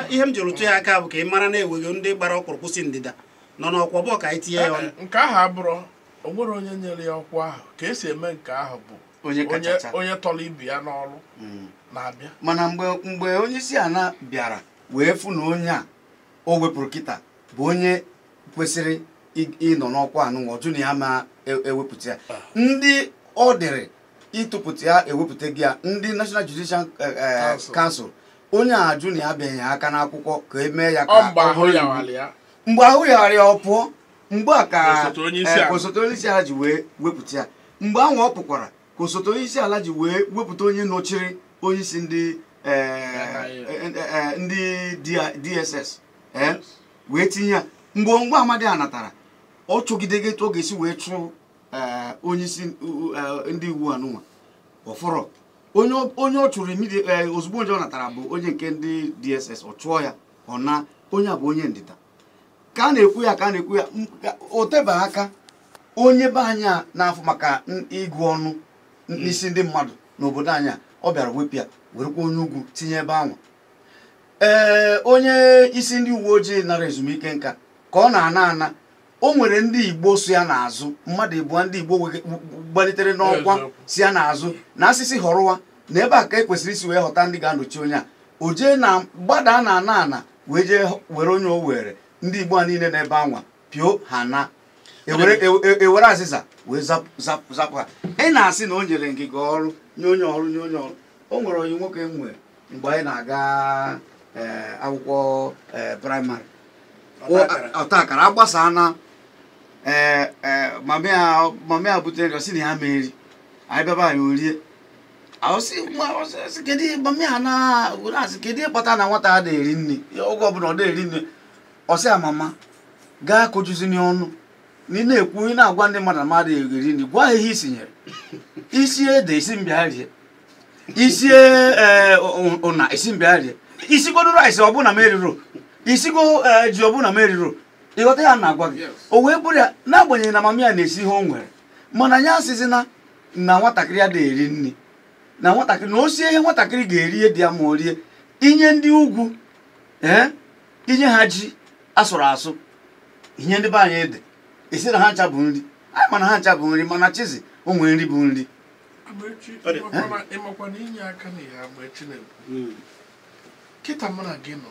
Speaker 1: ihe m jụrụ tụ ya aka bụ ka ị mara na enweghị ndị gbara ọkpụrụkpụ si ndịda nọ n'ọkwa bụ ka anyị tinye ya ọnụ.
Speaker 2: Nke ahụ abụrụ o nwere onye nyere ya ọkwa ahụ. Ka esi eme nke ahụ bụ onye tọrọ ibe ya n'ọrụ na-abịa.
Speaker 3: Mana mgbe onye isi ala bịara wee fụ na onye a o wepụrụ kịta bụ onye kwesịrị ịnọ n'ọkwa anụnwa, ọjụ na ya ma ewepụta ya. Ndị ọ dịrị ịtụpụta ya ewepụta gị ya, ndị National Judicial Council, onye ajụ na ya bịanye aka n'akwụkwọ ka e mee ya ka mgbe ahụ yawara ya ọ pụọ. Mgbe a ka osote onye isi ala ji wee wepụta ya. Mgbe ahụ ọ pụkwara ka osote onye isi ala ji wee wepụta onye nọchiri onye isi ndị DSS wee tinye ya. Mgbe ngwa Amadi a natara ọ chụgidego etu ọ ga-esi wee chụ onye isi ndị iwu anụnwa ọfọrọ. Onye ọ chụrụ ozugbo onye ọ natara bụ onye nke ndị DSS, ọ chụọ ya ọ na onye a bụ onye ndịda. Ka a na-ekwu ya o teba aka onye be anyị a na-afụ maka ịgụ ọnụ n'isi ndị mmadụ n'obodo anyị a, ọ bịara wepụ ya werekwa onye ugwu tinye ebe ahụ. Ee, onye isi ndị uwe ojii nara ezumike nka ka ọ na-ana ana, o nwere ndị Igbo so ya n'azụ, mmadụ ịbụọ ndị Igbo gbalitere n'ọkwa si ya n'azụ na asịsị họrọwa na ebe a ka e kwesịrị isi wee ghọta ndị ga-anọchi onye a. O jee na gbada na ana ana wee jee were onye o were ndị Igbo a niile n'ebe anwa pio ha na ewere azịza wee zapụ ha. Ị na-asị na o nyere Ngige ọrụ nye onye ọrụ nye onye ọrụ. O nwere onye nwoke nwe mgbe anyị na-aga akwụkwọ praịmarị ọta akara agbasa na mami a butere nri, sị na ya meri anyị bịaba anyị orie. Asị kedu mami a na-asị kedu ịkpata na nwata a na-eri nri oge ọbụla ọ na-eri nri. Ọ sị ya mama gaa kụjuzini ọnụ na ị na-ekwu ị na-agwa ndị mmadụ na mmadụ eri nri, gwa ha ihe isinyere isi ede isi mbịa rie. Isie ụna isi mbịa rie. Isigodo rice ọ bụ na m eriro. Isigo ji ọ bụ na m eriro. Ịghọta ya na-agwa gị. O wee bụrụ ya n'agbanyeghị na mama ya na-esi ihe o nwere. Mana ya asịsị na nwatakịrị ya na-eri nri. Na nwatakịrị na o sie ihe nwatakịrị ga-eri ihe dị ya ma o rie. Inye ndị ugwu inye ha ji asụrụ asụ. Inye ndị be anyị ede. Esi na ha ncha bụ nri. Anyị mana ha ncha bụ nri mana Chizi o nwere nri bụ nri.
Speaker 2: Ịmakwa na inye aka na ihe Amaechi na-ekwu. Kịta mụ na gị nọ,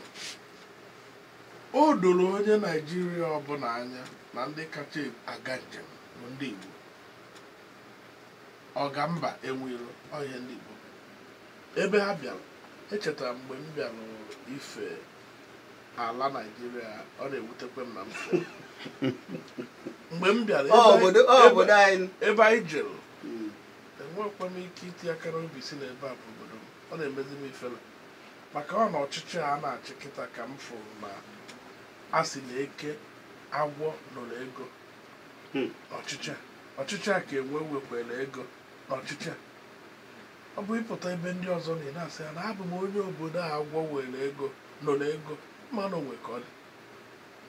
Speaker 2: o doro onye Naijiria ọbụla anya na ndị kacha aga njem bụ ndị Igbo. Ọga mba enwero ọhịa ndị Igbo. Ebe ha bịara, echetara mgbe m bịara ife ala Naijiria, ọ na-ewutekwe m na mfe. Mgbe m bịara ebe anyị jere, enwekwa m ike iti aka n'obi si n'ebe a bụ obodo m. Ọ na-emezi m ifele. Maka ọ na ọchịchị a na-achị kịta ka m fụrụ na a sị na eke agwọ nụrụ ego ọchịchị ọchịchị a ka enwe wekwere ego n'ọchịchị a. Ọ bụ ịpụta ebe ndị ọzọ na na-asị ya na abụ m onye obodo a agwọ were ego nụrụ ego mmanụ onwe ka ọ dị.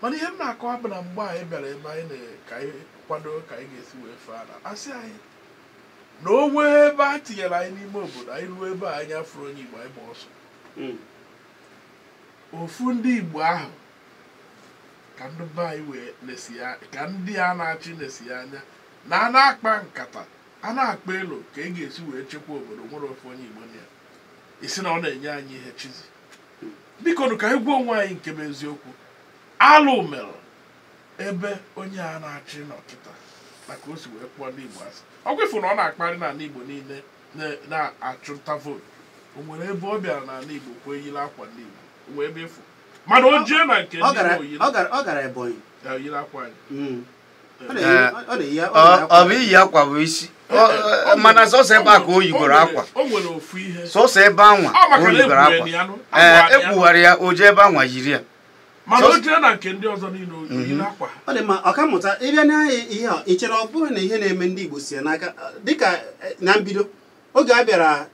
Speaker 2: Mana ihe m na-akọwa bụ na mgbe anyị bịara ebe anyị ka anyị kwado ka anyị ga-esi wee fee ala, asị anyị na o nwee ebe a tinyere anyị n'ime obodo anyị ruo ebe a anyị afụrụ onye Igbo anyị gba ọsọ. Ofu ndị Igbo ahụ ka ndị be anyị wee nesi ya, ka ndị a na-achị nesi ya anya na a na-akpa nkata a na-akpa elu ka e ga-esi wee chekwa obodo nwere ofu onye Igbo na ya isi na ọ na-enye anyị ihe Chizi. Biko nụ ka anyị gwa onwe anyị nke bụ eziokwu. Alụ mere ebe onye a na-achị n'ọkịta maka o si wee kpụọ ndị Igbo asị. Ọ gwefu na ọ na-akparị n'ala Igbo niile na-achụ nta vootu. O nwere ebe ọ bịara n'ala Igbo kwee yiri akwa ndị Igbo, o nwere ebe efu. Mana o jee na nke ndị Igbo
Speaker 1: ọ gara Ebonyi.
Speaker 2: Yiri akwa anyị.
Speaker 3: Ọ bụ iyi akwa bụ isi. Mana sọsọ ebe a ka o yigoro akwa.
Speaker 2: O nwere ofu ihe.
Speaker 3: Sọsọ ebe anwa ka o yigoro akwa. Ee, ekwugharị ya o jee ebe anwa yiri ya.
Speaker 2: Mana o jee na nke ndị ọzọ niile o yiri akwa.
Speaker 1: Ọ dị mma, ọkammụta ịbịa na ihe a ị chere ọ bụrụ na ihe na-eme ndị Igbo si ya n'aka dịka na mbido oge a bịara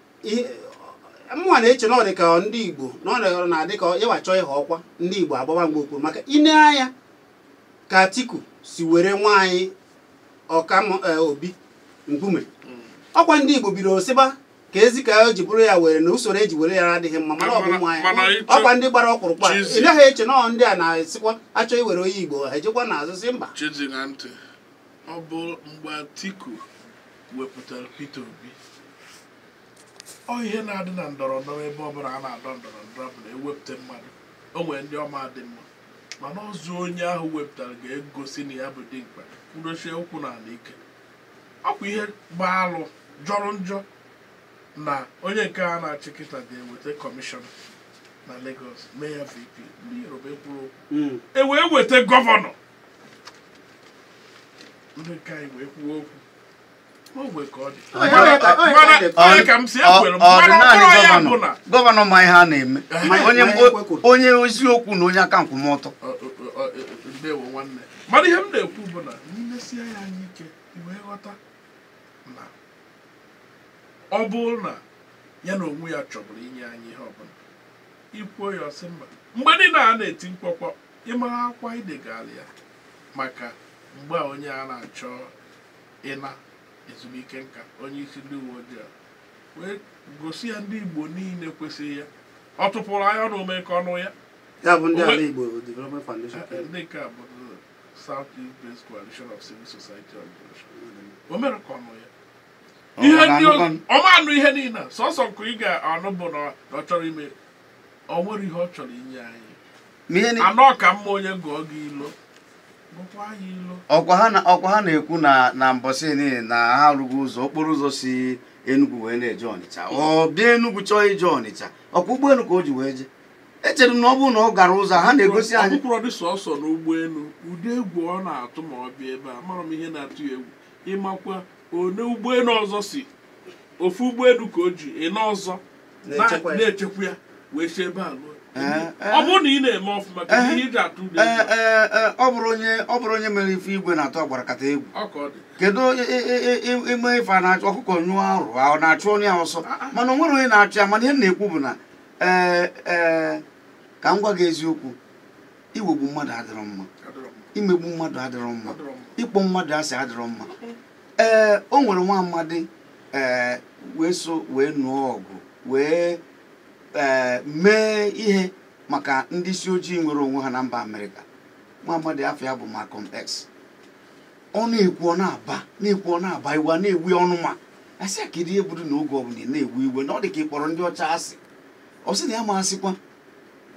Speaker 1: mụnwa na-eche na ọ dị ka ndị Igbo na ọ na-adị ka ịwa chọọ ịha ọkwa ndị Igbo agbawa mgbe okpuru maka ine anya ka Atiku si were nwaanyị Obi nkume. Ọkwa ndị Igbo bidoro sịba ka ezi ka o ji bụrụ ya were na usoro eji were ya adịghị mma mana ọ bụ nwaanyị ọkwa ndị gbara ọkpụrụkpụ a ị naghị eche na ọ ndị a na-esikwa achọ iwere onye Igbo ha ejekwa n'azụ sị mba.
Speaker 2: Chizi na ntị, ọ bụ mgbe Atiku wepụtara Peter Obi, ọ ihe na-adị na ndọrọ ndọrọ ebe ọ bụla a na-adọ ndọrọ ndọrọ bụ na ewepụta mmadụ o nwere ndị ọma dị mma mana ọzọ onye ahụ wepụtara ga-egosi na ya bụ dimkpa kwudochie ụkwụ n'ala ike. Ọkwa ihe gbaa alụ jọrọ njọ na onye nke a na-achị kịta ga-eweta kọmishọna na Lagos mee ya VP ndị Yoruba ekwuru okwu e wee weta gọvanọ ndị nke anyị wee kwuo okwu.
Speaker 3: Gọvanọ ma ihe a na-eme onye eziokwu na onye aka nkwụmọtọ.
Speaker 2: Mana ihe m na-ekwu bụ na nnesie ya anya ike wee ghọta na ọ bụrụ na ya na onwe ya chọburu inye anyị ihe ọbụla ikwuo ya ọsị mba. Mgbe niile a na-eti mkpọkpọ ịmara akwa idegara ya maka mgbe onye a na-achọ ịna ezumike nka onye isi ndị uwe ojii wee gosi ya ndị Igbo niile kwesịrị ya. Ọ tụpụrụ anya ọnụ ome ka ọnụ ya.
Speaker 1: Ya bụ ndị ala Igbo Development Foundation.
Speaker 2: Ndị nke a bụ South East Based Coalition of Civil Society Organization. O mere ka ọnụ ya. Ihe ndị ọma anụ ihe niile sọsọ nke ị ga-anụ bụ na ọ chọrọ ime ọ nwere ihe ọ chọrọ inye anyị. Anọ ka mma onye gụọ gị ilo.
Speaker 3: Ọkwa ha na-ekwu na mbọsị niile na ha arụghị ụzọ okporo ụzọ si Enugu wee na-eje Ọnịcha. Ọ bịa Enugu chọọ ije Ọnịcha ọkwa ụgbọelu ka o ji wee jee. Echere m na ọ bụrụ na ọ gara ụzọ ha na-egosi anyị.
Speaker 2: Ọkpụkpụrụ dị sọsọ n'ụgbọelu ụdị egwu ọ na-atụ ma ọ bịa ebe a mara m ihe na-atụ ya egwu. Ịmakwa one ụgbọelu ọzọ si ofu ụgbọelu ka o ji ịna ọzọ na-echekwa ya Wee si ebe a lụọ. Ọ bụrụ na ị na-eme ọfụma, kedu ihe ị ji atụ ụdị egwu a?
Speaker 3: Ọ bụrụ onye mere ife igwe na-atụ agbara kata egwu.
Speaker 2: Ọ ka ọ dị.
Speaker 3: Kedu ime ife a na-achụ ọkụkọ nyụọ arụ, ọ na-achụ onye ya ọsọ, mana o nwere onye na-achụ ya. Mana ihe m na-ekwu bụ na ee ka m gwa gị eziokwu, iwegbu mmadụ adịrọ mma, imegbu mmadụ adịrọ mma, ịkpọ mmadụ asị adịrọ mma. Ee, o nwere nwa amadi wee so wee nụọ ọgụ wee mee ihe maka ndị isi ojii nwere onwe ha na mba Amerịka. Nwa amadi afọ ya bụ Malcolm X. Ọ na-ekwu, ọ na-aba, na-ekwu, ọ na-aba iwe, a na-ewe ọnụ, ma asị ya kedu ihe bụrụ na oge ọbụla ị na-ewe iwe, na ọ dị ka ị kpọrọ ndị ọcha asị. Ọ sị na ya ma asịkwa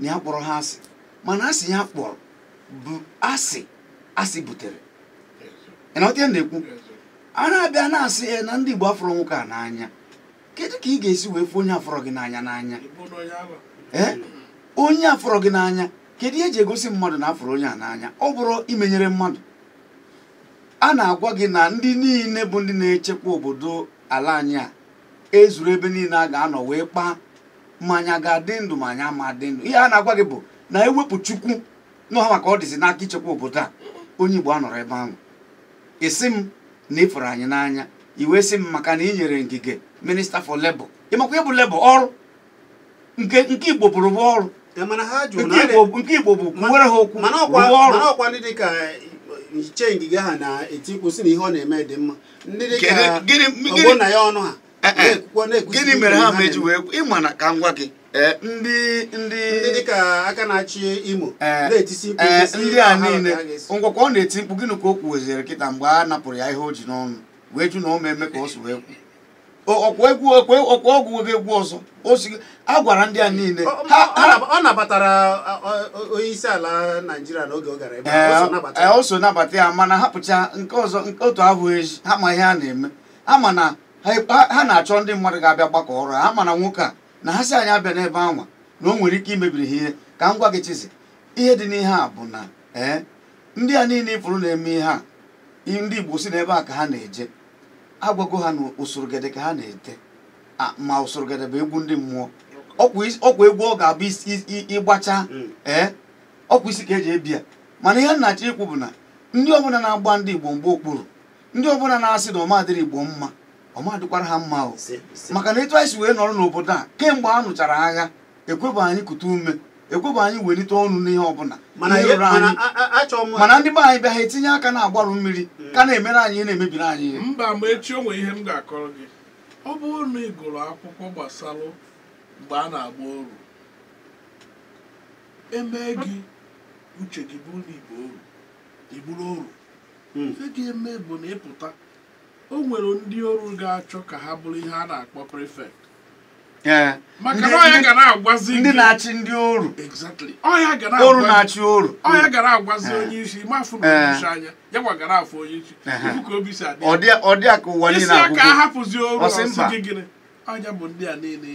Speaker 3: na ya kpọrọ ha asị, mana asị ya kpọrọ bụ asị asị butere. Ị na-aghọta ihe m na-ekwu? A na-abịa na-asị na ndị Igbo afọrọ nwoke a n'anya. Kedu ka ị ga-esi wee fụ onye afọrọ gị n'anya n'anya? Ee, onye afọrọ gị n'anya, kedu ihe eji egosi mmadụ na afọrọ onye a n'anya? Ọ bụrụ imenyere mmadụ. A na-agwa gị na ndị niile bụ ndị na-echekwa obodo ala anyị a ezuru ebe niile a ga-anọ wee kpaa mmanya ga-adị ndụ ma anyị ama dị ndụ. Ihe a na-agwa gị bụ na ewepụ Chukwu n'ọha maka ọ dịzi n'aka ichekwa obodo a, onye Igbo anọrọ ebe ahụ. Isi m na ịfụrụ anyị n'anya, i wee sị m maka na ị nyere ngige Minister for Labor. Ịmakwa ịbụ labor ọrụ nke Igbo bụrụ bụ ọrụ. Nke Igbo bụ kwuwere ha okwu rụọ ọrụ.
Speaker 1: Mana ọkwa ndị dịka iche ngige ha na-eti mkpu sị na ihe ọ na-eme dị mma. Ndị dịka Ogbonna ya ọnụ ha
Speaker 3: gịnị mere ha meji wee ịma na ka m gwa gị ndị
Speaker 1: dịka aka na-achị Imo na-etisi mkpu
Speaker 3: ndị a niile ngwakwa ọ na-eti mkpu. Gịnị ka o kwuweziri kịta mgbe a napụrụ ya ihe o ji n'ọnụ wee jụ na o eme ka o si wee kwu? Ọkwa egwu ọkwa ọgwụ egwu ọzọ o si a gwara ndị a niile
Speaker 1: ọ nabatara onye isi ala Naịjirịa n'oge ọ gara ebe
Speaker 3: o so nabata ya, mana hapụcha nke ọzọ otu ahụ ezi ha ma ihe a na-eme. Ha ma na ha na-achọ ndị mmadụ ga-abịa gbakọ ọrụ ha, ma na nwoke a na ha si anyị abịa n'ebe anwa na o nwere ike imebiri ha ihe. Ka m gwa gị Chizi, ihe dị n'ihe a bụ na ndị a niile ifuru na-eme ihe a, ndị Igbo si n'ebe a ka ha na-eje, agwago ha na usoro gede ka ha na-ete, ma usoro gede bụ egwu ndị mmụọ. Ọkwa egwu ọ ga-abụ ịgbacha ọkwa isi ka eji ebi ya. Mana ihe nna-achọ ikwu bụ na ndị ọbụla na-agba ndị Igbo mgbe okpuru, ndị ọbụla na-asị na ọma adịrị Igbo mma, ọma adịkwara ha mma o. Maka na etu anyị si wee nọrọ n'obodo a kemgbe a nụchara agha, ekwebụ anyị kute ume, ekwebụ anyị welite ọnụ n'ihe ọbụla. Mana ndị be anyị bịa ha etinye aka na-agbarụ mmiri ka na-emere anyị ihe na-emebiri anyị ihe.
Speaker 2: Mba, ma echi o nwere ihe m ga-akọrọ gị. Ọ bụrụ na ị gụrụ akwụkwọ gbasara mgbe a na-agba oru, emee gị uche gị bụrụ na igbo oru, iburu oru. Ife ga-eme bụ na ịpụta, o nwere ndị ọrụ ga-achọ ka ha bụrụ ihe a na-akpọ prefect. Maka na ọya ga na-agwazi
Speaker 3: ndị na-achị ndị oru.
Speaker 2: Exactly. Ọya ga
Speaker 3: oru na-achị oru.
Speaker 2: Ọya ga na-agwazi onye isi, ma afụ na onye isi anya, ya gwa ga na-afụ onye isi. Ifu ka obi si adị.
Speaker 3: Ọ dị ka ụwa niile agwụgo.
Speaker 2: Isi aka ahapụzi oru, ọsị gị gịnị? Ọya bụ ndị a niile.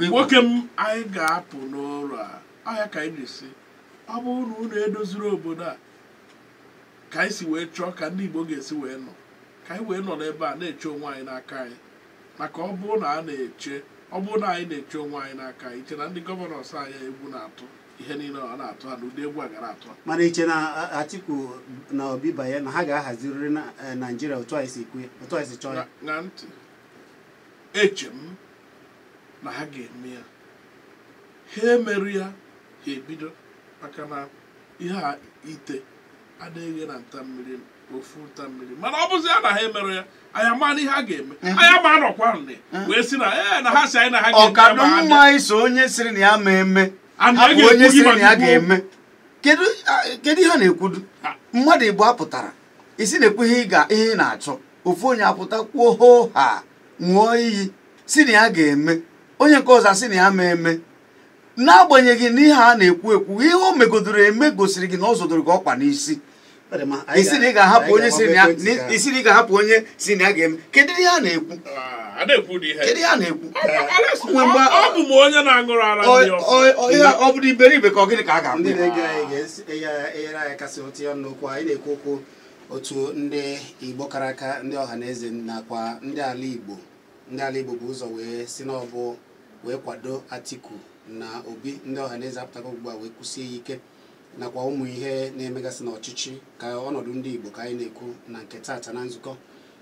Speaker 2: Nwoke m, anyị ga-apụ n'oru a. Ọya ka anyị na-esi. Ọ bụrụ na unu edoziri obodo a ka anyị si wee chọọ ka ndị Igbo ga-esi wee nọ, ka anyị wee nọ n'ebe a na-eche onwe anyị n'aka anyị. Maka ọ bụrụ na a na-eche, ọ bụrụ na anyị na-eche onwe anyị n'aka anyị, iche na ndị gọvanọs anyị egwu na-atụ ihe niile ọ na-atụ ha na ụdị egwu a gara atụ ha.
Speaker 1: Mana iche na Atiku na Obi banye na ha ga-ahazirịrị na Naịjirịa otu anyị si kwu, otu anyị si chọọ ya.
Speaker 2: Na ntị, eche m na ha ga-eme ya. Ha emerụ ya, ha ebido. Maka na ihe a ite adịghị na nta mmiri, ofu nta mmiri. Mana ọ bụzi ya na ha emerụ ya, anyị ama na ihe a ga-eme. Anyị ama anọkwa nne wee sị na na ha si anyị na ha ga-eme.
Speaker 3: Ọkadụ mma iso onye sịrị na ya ma eme, hapụ onye sịrị na ya ga-eme. Kedu ihe a na-ekwudu? Mmadụ Igbo apụtara isi na-ekwu ihe ị na-achọ, ofu onye apụta kwuo hoo ha, ṅụọ iyi si na ya ga-eme, onye nke ọzọ asị na ya ma eme. N'agbanyeghị na ihe a na-ekwu ekwu, ihe o megodoro eme gosiri gị na ọ zọdoro gị ọkpa n'isi. Isi na ị ga-ahapụ onye si na ya ga-eme. Kedu ihe a na-ekwu? Kedu ihe a na-ekwu?
Speaker 2: Ọ bụ m onye na-aṅụrụ ara ndị ọzọ.
Speaker 3: Ọ bụrụ iberibe ka ọ gịnị ka a ga-akpụ?
Speaker 1: Ndị na-ege anyị ga-enyere anyị kasị otu ya n'okwu anyị na-ekwu okwu otu ndị Igbo kara aka, ndị ọha na eze nakwa ndị ala Igbo. Ndị ala Igbo bụ ụzọ wee si n'ọbụ Wee kwado Atiku na Obi. Ndị Ọhaneze apụtago ugbu a wee kwụsie ya ike, nakwa ụmụ ihe na-emegasị n'ọchịchị ka ọnọdụ ndị Igbo ka anyị na-ekwu na nke taata na nzukọ.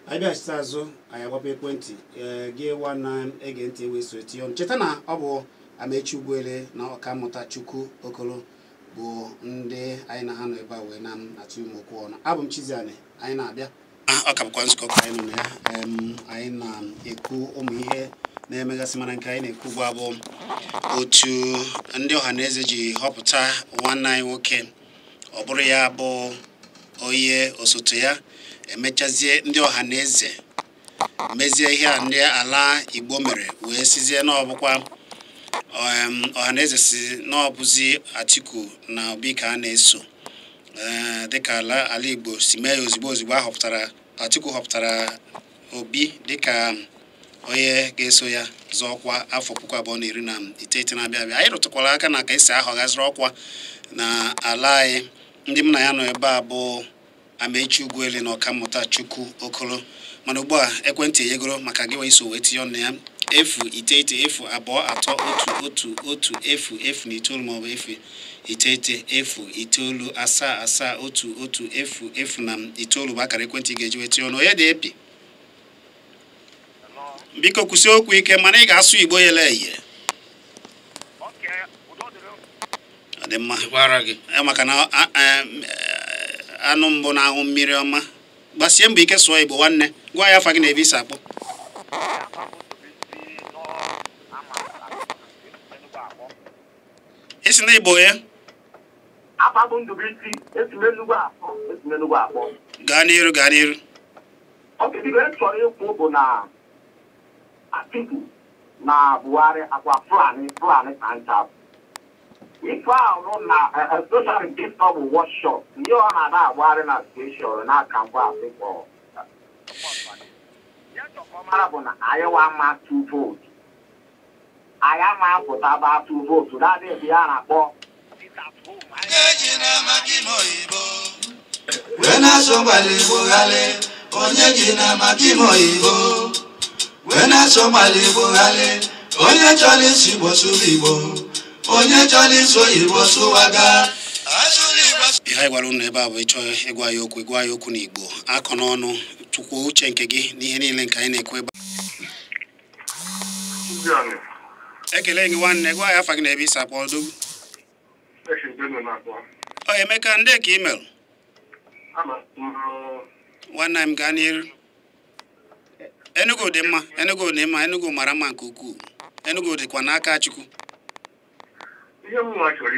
Speaker 1: Anyị bịachite azụ, anyị agbapụ ekwentị ee gị wa na-ege ntị wee so etinye ọnụ. Cheta na ọ bụ Amechi Ugwuele na Ọkammụta Chukwu Okolo bụ ndị anyị na ha nọ ebe a wee na-atụ ụmụ okwu ọnụ. Abụ m Chiziani, anyị na-abịa. Ọ ka bụkwa nzukọ ka anyị nọ na ya. Anyị na-ekwu ụmụ ihe na-emegasị, mana nke anyị na-ekwu ugbu a bụ otu ndị Ọhaneze ji họpụta nwanne anyị nwoke, ọ bụrụ ya bụ onye osote ya. Emechazie, ndị Ọhaneze mezie ihe a ndị ala Igbo mere wee sizie n'ọbụkwa Ọhaneze si n'ọbụzi Atiku na Obi ka a na-eso. Ee, dịka ala Igbo si mee ya, ozugbo ozugbo a họpụtara Atiku, họpụtara Obi dịka onye ga-eso ya zọọ ọkwa afọ 2019 na-abịa abịa. Anyị rụtụkwara aka na ka esi ahọgaziri ọkwa na ala anyị. Ndị m na ya nọ ebe a bụ Amechi Ugwuele na Ọkammụta Chukwu Okolo. Mana ugbu a, ekwentị enyegoro maka gị wee iso wee tinye ọnụ ya: 098023111009 maọbụ 098097711009 bụ akara ekwentị ị ga-eji wee tinye ọnụ. Onye dị epi, biko kwụsị okwu ike, mana ị ga-asụ Igbo yele eye. Ọ dị mma.
Speaker 3: Dịkwara gị.
Speaker 1: Maka na anụ mbụ na-ahụ mmiri ọma. Gbasie mbọ ike sụọ Igbo. Nwanne, gwa ya afa gị na ebe isi akpọ. Isi na Igbo ya.
Speaker 4: Afa bụ Ndubuisi, esi m Enugu akpọ, esi m Enugu akpọ.
Speaker 1: Gaa n'iru, gaa n'iru.
Speaker 4: Oke, biko, e chọrọ ikwu bụ na Atiku na Buhari akwa Fulani, Fulani ka ncha. Ife ahụ na especially nke ọ bụ workshop, ihe ọ na-ada agbagharị na station na-aka ngwa asịkpọ. Mara bụ na anyị wa ama two vote. Anyị ama apụta ba two vote. That is ya na-akpọ
Speaker 5: Onye ji na maka ime oyibo wee na-asụ mgbali Igbo ghali, onye ji na maka ime oyibo wee na-asụ mgbali Igbo ghali, onye chọrọ isi Igbo sụrụ Igbo, onye chọrọ isu oyibo sụwaga. Asụrụ Igbo.
Speaker 1: Ihe anyị gwara unu ebe a bụ ịchọ ịgwa ya okwu, ịgwa ya okwu n'Igbo, akọ n'ọnụ, tụkwuo uche nke gị n'ihe niile nke anyị na-ekwu ebe a.
Speaker 6: Chiziani,
Speaker 1: Ekele gị nwanne, gwa ya afa gị na ebe isi akpọ, odogwu.
Speaker 6: Esi m Benue na-akpọ.
Speaker 1: Ọ Emeka, ndị ka email.
Speaker 6: Ama m.
Speaker 1: Nwanne m, gaa n'iru. Enugu dị mma, Enugu dị mma, Enugu mara mma nke ukwuu. Enugu dịkwa n'aka Chukwu.
Speaker 6: Ihe m nwa chọrọ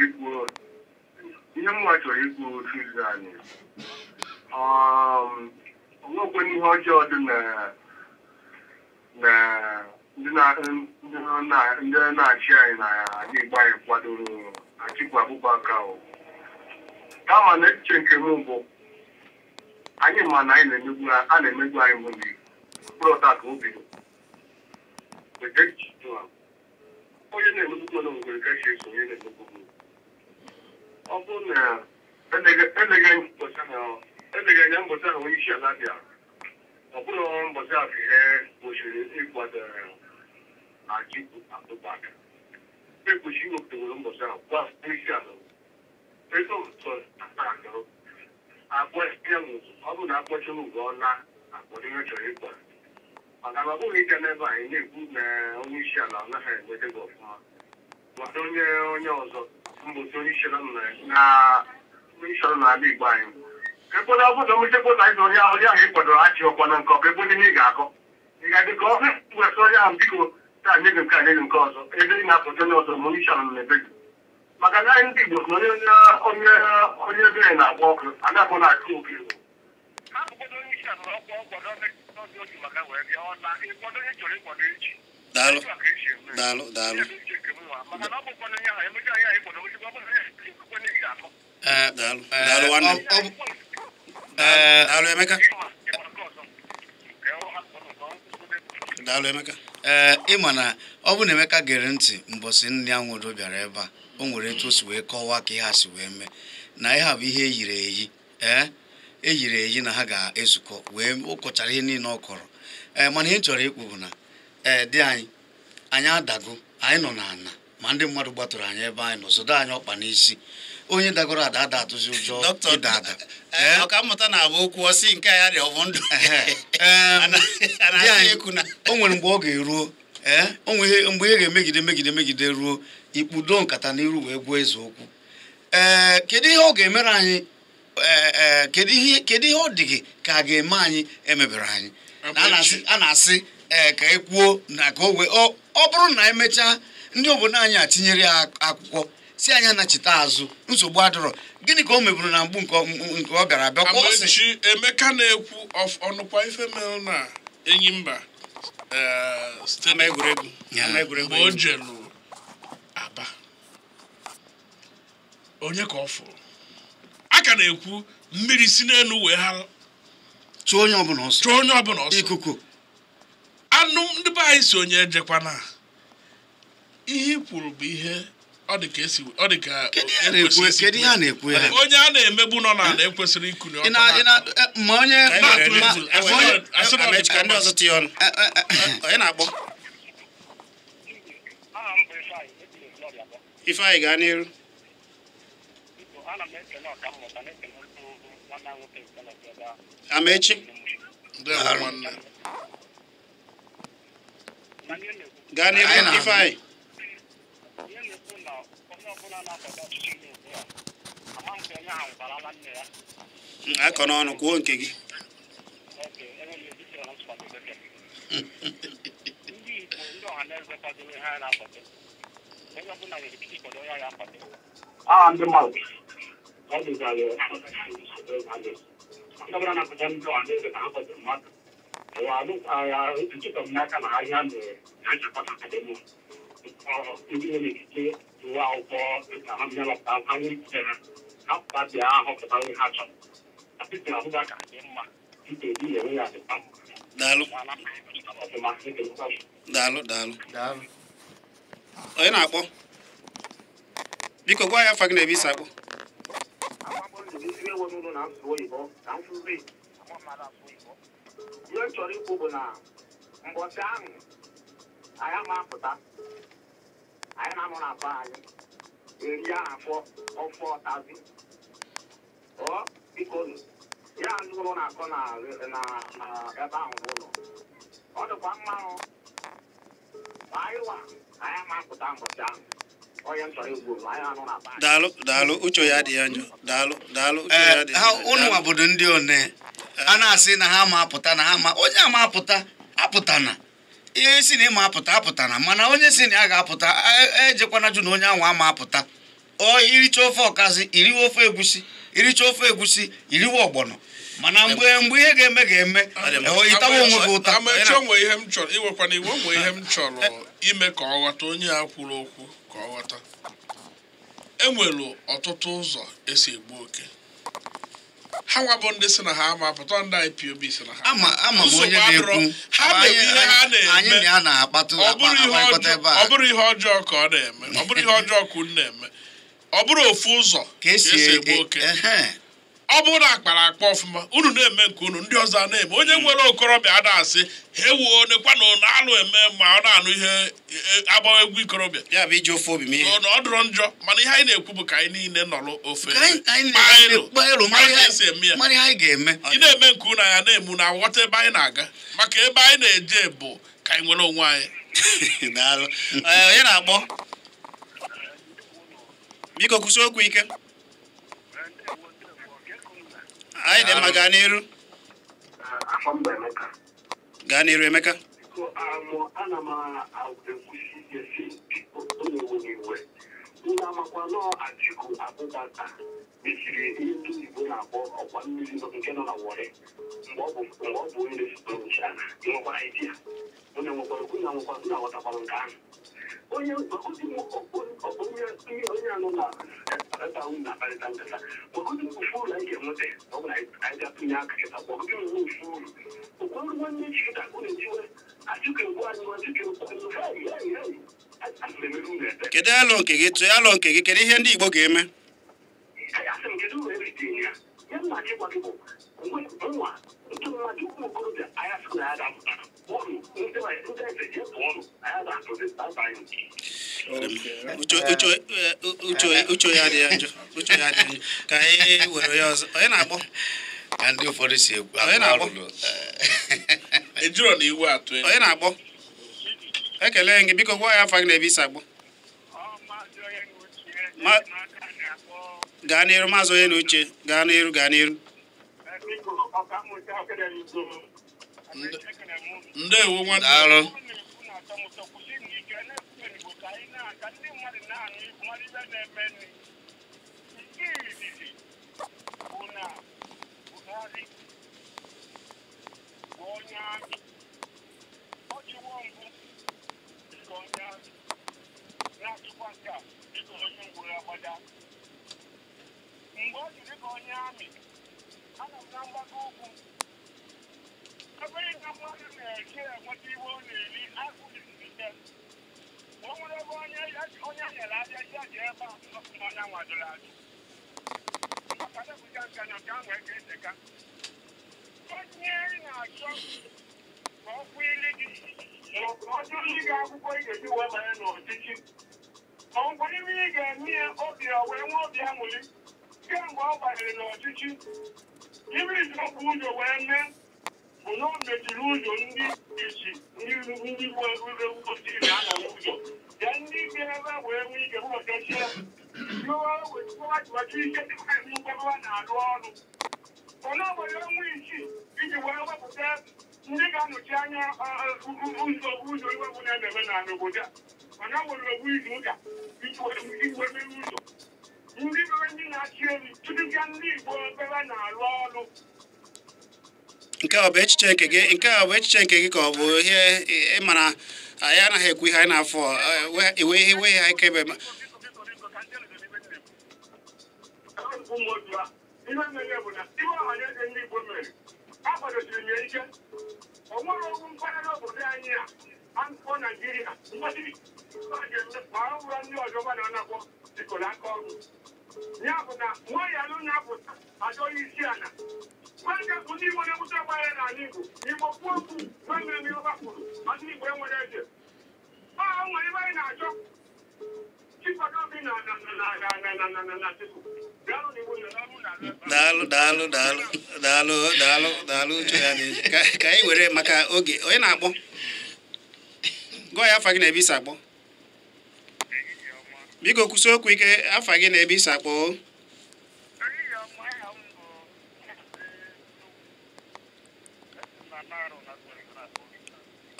Speaker 6: ikwu, Chiziani, onwekwe ihe ọjọọ dị na ndị na-achị anyị na ala Igbo anyị kwadoro Atiku Abubakar o. Kama na echiche nke m bụ, anyị ma na anyị na-emegbu, a na-emegbu anyị bụ ndị Igbo. Mkpụrụ ọta ka o bido. Weta echiche a. Onye na-emegbu onwe nwere ka esi eso onye na-emegbu m. Ọ bụrụ na eleghị anya mbọchị ahụ onye isi ala bịara, ọ bụrụ mbọchị ahụ ka ihe gbochiri ịkwado Atiku Abubakar, ekwesịrị iwepụtawere mbọchị ahụ gwa onye isi ala ego ụtọ akpọ ya nwụrụ. Ọ bụrụ na akpọchiri ugwu, ọ na akpọrọ ihe ọ chọrọ ịkwado, maka na ọ bụghị ịbịa n'ebe anyị na-ekwu na onye isi ala ọ naghị enweta gị ọfụma, kwado onye ọzọ mbọchị onye isi ala nọ na onye isi ala n'ala Igbo anyị. Ekwena ọ bụrụ na omechekwa na ịzụ onye ahụ ị kwadoro achị ọkwa na nke ọkụ ekwe ihe ị ga-akọ, ị ga-adị ka ọ wesị onye ahụ, biko taa nye gị nke a, nye gị nke ọzọ, ebe ị na-apụta onye ọzọ ma onye isi ala nọ n'ebe gị. Maka na anyị ndị Igbo sị na onye onye ebere na-agba ọkụ a na-akpọ na-achụ oke. Ha bụkwado onye isi ala ọkwa ọkwado ọdị otu maka wee bịa ọ na ịkwado onye chọrọ ịkwado echi.
Speaker 1: Daalụ.
Speaker 6: Etu a ka esi eme.
Speaker 1: Daalụ, daalụ.
Speaker 6: Ihe bụ uche nke m nwa. Maka na ọ bụkwa onye ahụ emechaa ihe anyị kwado ozugbo, ọ bụrụ na ihe ị ga-akọ.
Speaker 1: Daalụ, daalụ nwanne m. Daalụ Emeka. Daalụ Emeka.
Speaker 3: Ee, ịma na ọ bụ na Emeka gere ntị mbọsị nne ya nwụrụ bịara ebe a, o nwere etu o si wee kọwaa ka ihe a si wee mee, na ihe a bụ ihe eyiri eyi, ee, eyiri eyi na ha ga-ezukọ wee o kọchara ihe niile ọ kọrọ. Ee, mana ihe m chọrọ ikwu bụ na ee, dị anyị adago. Anyị nọ n'ala ma ndị mmadụ gbatụrụ anyị ebe anyị nọ zodo anyị ọkpa n'isi. Onye dagoro ada ada atụzi ụjọ ịda ada.
Speaker 1: Ọkammụta na-abụ okwu ọsị nke ya dị ọbụ ndụ.
Speaker 3: O nwere mgbe ọ ga-eruo, o nwere mgbe ihe ga-emegide megide megide ruo ikpudo nkata n'iru wee gwuo eze okwu. Kedu ihe ọ ga-emere anyị? Kedu ihe ọ dị gị ka a ga-eme anyị emebere anyị? A na-asị ka e kwuo na ka o wee ọ bụrụ na emechaa ndị obodo anyị atinyere ya akwụkwọ si anyị anachite azụ, nsogbu adịrọ. Gịnị ka o meburu na mgbu nke ọ bịara abịa?
Speaker 2: Amaechi Emeka na-ekwu ọnụkwa ife mere na Enyimba
Speaker 1: egwuregwu
Speaker 2: mgbe o jelu Aba, onye ka ọ fụrụ a ka na-ekwu mmiri si n'elu wee ha
Speaker 3: chụọ onye ọbụla ọsọ,
Speaker 2: chụọ onye ọbụla ọsọ,
Speaker 3: ikuku
Speaker 2: anụ ndị be anyị si onye ejekwana. Ihe i kwuru bụ ihe ọ dị ka esi, ọ dị ka
Speaker 3: kedu ihe a na-ekwu ya?
Speaker 2: Onye a na-emegbu nọ n'ala ekwesịrị ikuni ọkụ.
Speaker 3: Ma onye
Speaker 1: ndị ọzọ tinye ọnụ. Onye na-akpọ? Ifeanyị, gaa n'iru. Amaechi, gaa n'iru Ifeanyị. Akọ n'ọnụ kwuo nke gị.
Speaker 4: Ndị mmadụ ọ dịzara ndị ọbụla na-akpọta ndị ọha na-eze ka ha kwado mmadụ echeta m n'aka na ahịa mere ha nchekwa akademi ndị nwere ikike uwe akwụkwọ ka ha bịa ha nwee ikike ha ha pụta bịa họpụta onye ha chọrọ. Peter Abubakar dị mma, Peter Obi na-enwe ya dịkwa
Speaker 1: Daalụ.
Speaker 4: ọfụma.
Speaker 1: Daalụ, daalụ. Onye na-akpọ? Biko gwa ya afa gị na ebe isi akpọ.
Speaker 4: Ihe m chọrọ ikwu bụ na mbọchị ahụ anyị ama apụta, anyị na-anọ na be anyị eri afọ ọfọ ọtazi ọ biko ya ndị ụlọ na-akọ na ebe ahụ n'ụlọ ọ dịkwa mma anyị wa anyị ama apụta mbọchị ahụ. Onye m chọrọ ikwu bụ anyị anọ na be anyị.
Speaker 1: Daalụ, daalụ. Uche ya dị ya njọ. Daalụ, daalụ. Uche ya dị ya
Speaker 3: Ha
Speaker 1: njọ.
Speaker 3: unu obodo ndị one a na-asị na ha ma apụta na ha ma onye ama apụta apụtana ihe si na ịma apụta apụtana, mana onye si na ya ga-apụta ejekwana jụ na onye ahụ ama apụta. Ọ iricha ofe ọkazi, iriwe ofe egusi, iricha ofe egusi, iriwe ọgbọnọ, mana mgbe mgbe ihe ga-eme ga-eme, ịtawa onwe gị ụta.
Speaker 2: Amaechi, o nwee ihe m chọrọ iwekwana iwe, o nwee ihe m chọrọ ime ka ọ ghọta onye a kwuru okwu ka ọ ghọta. E nwere ọtụtụ ụzọ esi egbu oke. Ha nwa bụ ndị si na ha ama apụta, ndị IPOB si na ha
Speaker 3: ama ama m onye na-ekwu
Speaker 2: ha mere ihe ha na-eme.
Speaker 3: Anyị na ya na-akpatụ
Speaker 2: ọ bụrụ ihe
Speaker 3: akparịkọta ebe
Speaker 2: ọjọọ,
Speaker 3: a.
Speaker 2: ọ bụrụ ihe ọjọọ ka ọ na-eme, ọ bụrụ ihe ọjọọ ka unu na-eme, ọ bụrụ ofu ụzọ
Speaker 3: ka esi
Speaker 2: egbu oke. Ọ bụrụ na akpara akpa ọfụma, unu na-eme nke unu, ndị ọzọ a na-eme. Onye nwere okorobịa a na-asị ha ewuo nekwa na ụnụ alụ eme, ma ọ na-anụ ihe agbawa egwu ikorobịa
Speaker 1: Ya bụ iji ofe obi mee ihe.
Speaker 2: na ọ dụrọ njọ, mana ihe anyị na-ekwu bụ ka anyị niile nọrọ ofe
Speaker 3: Ka anyị
Speaker 2: kpaa elu,
Speaker 3: kpaa elu,
Speaker 2: mara ka esi eme ya.
Speaker 3: mara ihe anyị ga-eme.
Speaker 2: Ị na-eme nke unu, anya na-eme unu aghọta ebe anyị na-aga, maka ebe anyị na-eje bụ ka anyị nwere onwe anyị.
Speaker 1: Daalụ. Onye na-akpọ? Biko kwụsị okwu ike. Anyị dị mma, gaa n'iru.
Speaker 4: Afọ mba Emeka.
Speaker 1: Gaa n'iru Emeka.
Speaker 4: Ana m ekwusi ike si biko onye iwe unu amakwa nọọ Atiku Abubakar mechiri ihe ndị Igbo na-akpọ ọkwa mmiri nke nọ na Warri mgbe ọ bụ onye na-esote onyeisi ala. Nwekwara idea unu nwekwara okwu na nwekwara unu aghọtakwara nke ahụ. Onye onye anọ na ebe ahụ na-akparịta nkata gwagodu ofu uru anyị ga-enweta ọ bụ na anyị ga-atụnye aka kịta, gwagodu ofu uru okwu nwanne echi kịta unu ejiwe Atiku egwu anyị, Atiku egwu anyị.
Speaker 1: Kedu alụ nke gị? Tụọ alụ nke gị. Kedu ihe ndị Igbo ga-eme?
Speaker 4: Asị m kedu uru eritere ya? Ihe m na-achọ ịgwa gị bụ nwa ndị mmadụ ụmụ okorobịa anyị asịkwa na ya ga-apụta.
Speaker 1: Uche ya dị njọ, uche ya dị njọ. Ka anyị were ya ọzọ. Onye na-akpọ?
Speaker 3: Ka ndị ụfọdụ si ekwu.
Speaker 1: Onye na-akpọ?
Speaker 2: Ejiro na iwu atụ.
Speaker 1: Onye na-akpọ? Ekele gị, biko gwa ya afa gị na ebe isi akpọ. Gaa n'iru Maazị Onye na Uche, gaa n'iru, gaa n'iru.
Speaker 2: Ndewo nwanne.
Speaker 3: Daalụ.
Speaker 6: Mgbe ọ jiri ka onye amị, anọ m na mgbago ugwu. Ebe ịga mmadụ na-eche enweta iwe ọ na-eri agụghị ike. O nwere ebe onye nyere abịa ya ji ebe a n'ọnya nwadoro ajụ. Maka depụta nka na nke ahụ eke eteka. Onye ị na-achọ ka ọ kwụ ili gị ma ọ bụ ọ jụrụ ịga akwụkwọ ị ga-eji wee banye n'ọchịchị. Ma ọ nwere ihe ị ga-eme ya obi ya wee nwee obi aṅụrị. Kemgbe ọ banyere n'ọchịchị, ime iziokwu ụzọ wee mee bụ na o mechiri ụzọ ndị isi ndị ojii na-anọ n'ụzọ ya ndị bi ebe wee nwee ike ụbọchịchie ike nkwebe na-arụ ọrụ. Ọ na-nwere ọnwa isii iji wee wepụta ndị ga-anọchi anya ụzọ ụzọ iwe bụ na-eme na n'obodo a. Mana nwere ogbu izu ụka iji wee mere ụzọ. Ndị bere ndị na-achị elu tutuga ndị Igbo ebe na-arụ ọrụ.
Speaker 1: Nke a bụ echiche nke gị, nke a bụ echiche nke gị ka ọ bụ ihe ị mara anyị anaghị ekwu ihe anyị na-afọ iwe ihe iwe ihe anyị kebe.
Speaker 6: Ihe mere bụ na iwe ọhaneze ndị Igbo mere a kwadosiri ya ike. O nwere okwu mpaghara obodo anyị a akụkọ Naijiria mgbachiri ma ọ bụrụ ndị ọzọ gbana anakpọ dịkọrọ aka ọrụ. Ya bụ na nwanyị alụ na-apụta achọghị isi ala. Nwanne bụ ndị Igbo na-ewute gbara n'ala Igbo. Igbo kwuo okwu nwanne m ihe ọba kwuru ndị Igbo enwere eze. Ọ nwere ebe anyị na-achọ chikwado obi na na Chukwu.
Speaker 1: Daalụ daalụ daalụ daalụ daalụ daalụ uche ya dị ka anyị were maka oge. Onye na-akpọ? Gụọ ya afa gị na ebe isi akpọ. Biko kwụsị okwu ike, afa gị na ebe isi akpọ.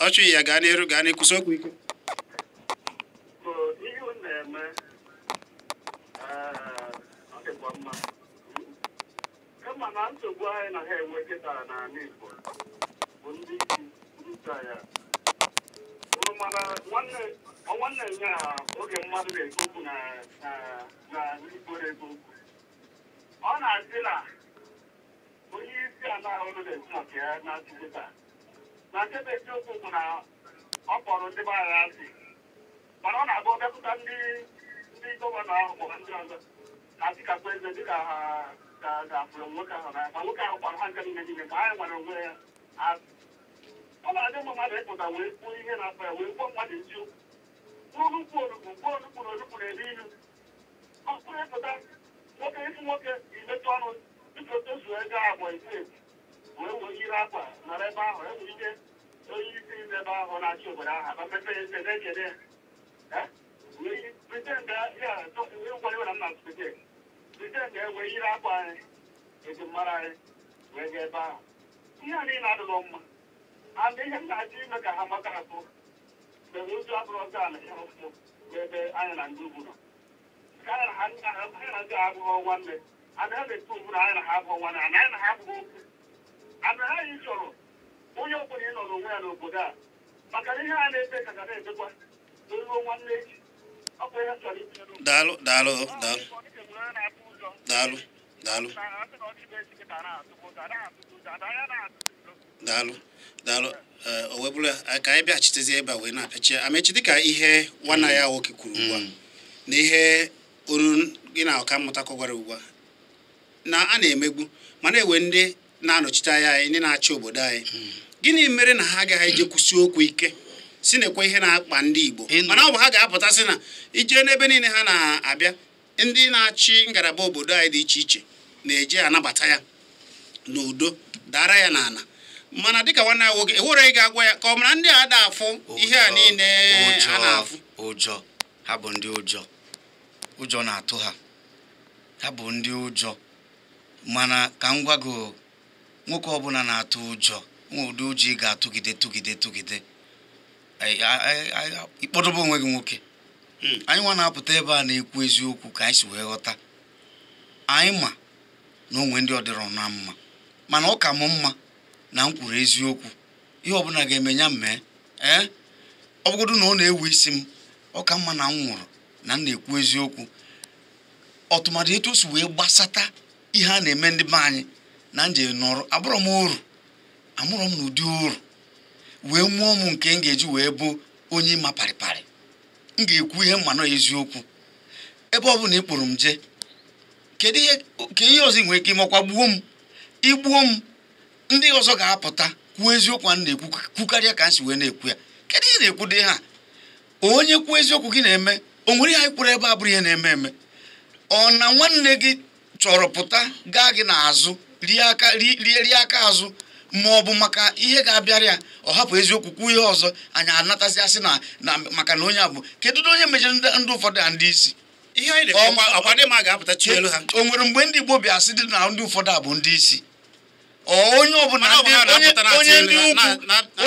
Speaker 1: Ọchụ ya gaa n'iru, gaa n'iru, kwụsị okwu ike.
Speaker 4: Ihe unu na-eme ọ dịkwa mma. Kama na nsogbu anyị na ha enwe kịta n'ala Igbo bụ ndị isi ndị isi anyị. Mana nwanne nya oge mmadụ na-ekwu okwu na ndị Igbo na-ekwu okwu, ọ na-asị na onye isi ala ahụ na-ekwu maka ya na kịta na nke bụ eziokwu bụ na ọ kpọrọ ndị be anyị asị, mana ọ na-abụ ọbịapụta ndị gọvanọ ahụ kpọrọ ndị ọzọ na dịka eze dịka ha ga-afụrụ nwoke ahụ n'anya, ma nwoke ahụ kpọrọ ha nke niile niile ma anyị nwere onwe ya asị. Ọ na-adị mma mmadụ ịpụta wee kwuo ihe na-akpa ya, wee kwuo mmadụ eziokwu. Kwuo onugbu kwuo onugbu na onugbu na-elu ilu. Ọ bụrụ ịpụta nwoke ịfụ nwoke imetụ ọnụ dịka tozuo ego agba steeti wee wee yiri akwa nọrọ ebe ahụ, enwere ike onye isi ebe ahụ na-achị obodo ahụ aba mmepe ya eze na-ekele ya. Pretend ya wee yiri akwa anyị eji mara anyị wee gaa ebe ahụ. Ihe a niile adịghị mma. And ihe m na-achọ ime ka ha mata atụ mgbe ozu abụrụ ọzọ a na-ihe ụfụ n'ebe anyị na ndị ugwu nọ. Nke anyị na ndị abụghị nwanne, and ha na-ekwu ugwu na anyị na ha abụghị nwanne, and anyị na ha abụghị okwu. And anyị chọrọ onye ọbụla ịnọ n'onwe ya n'obodo a, maka na ihe a na-ebe ka ga na-ebekwa n'eruo nwanne echi. Ọ bụ ihe chọrọ itinye n'ụlọ.
Speaker 1: Daalụ daalụ daalụ daalụ daalụ daalụ daalụ. O wee bụrụ ka anyị bịachitezie ebe a wee na-apịachi amechi dịka ihe nwanna ya nwoke kwuru ugbu a na ihe olu gị na ọkammụta kọgwara ugbu a na a na-emegbu ma na-ewe ndị na-anọchite anya anyị, ndị na-achị obodo anyị. Gịnị mere na ha agaghị eje kwụsị okwu ike si na-ekwe ihe na-akpa ndị Igbo? Mana ọ bụ ha ga-apụta sị na ije n'ebe niile ha na-abịa, ndị na-achị ngalaba obodo anyị dị iche iche na-eje anabata ya n'udo, dara ya n'ala. Mana dịka nwanne ya nwoke ewere ị ga-agwa ya ka ọ mara ndị a da-afụ ihe a niile a na-afụ.
Speaker 3: Ụjọ ha bụ ndị ụjọ, ụjọ na-atụ ha, ha bụ ndị ụjọ. Mana ka m gwa gị, nwoke ọbụla na-atụ ụjọ nwe ụdị ụjọ ị ga-atụgide tụgide tụgide ịkpọdobe onwe gị nwoke. Anyị nwa na-apụta ebe a na-ekwu eziokwu ka anyị si wee ghọta. Anyị ma na onwe ndị ọdịrọ na mma, mana ọ ka m mma na m kwuru eziokwu. Ihe ọbụla ga-eme ya mee, ọ bụgodu na ọ na-ewe isi m, ọ ka mma na m nwụrụ na m na-ekwu eziokwu. Ọtụmadụ etu o si wee gbasata ihe a na-eme ndị be anyị na nje nọrọ, abụrọ m oru, amụrọ m n'ụdị oru wee mụọ m nke m ga-eji wee bụ onye ịma parịparị. M ga-ekwu ihe mma nọ eziokwu. Ebe ọ bụla ị kpụrụ m jee, kedu ihe ọzọ ị nwere ike imekwa? Gbuo m, igbuo m, ndị ọzọ ga-apụta kwuo eziokwu a na-ekwu kwukarịa ka m si wee na-ekwu ya. Kedu ihe na-ekwu dị ha? Onye kwuo eziokwu gị na-eme, o nwere ihe anyị kwuru ebe a bụrụ ihe na-eme eme. Ọ na nwanne gị chọrọ pụta gaa gị n'azụ rie aka azụ, ma ọ bụ maka ihe ga-abịara ya, ọ hapụ eziokwu kwuo ihe ọzọ, anyị anatazi asị na maka na onye a bụ. Kedu onye mejere ndị ụfọdụ a ndị isi? O nwere mgbe ndị Igbo bịa sị dị na ndị ụfọdụ a bụ ndị isi? Onye ọbụla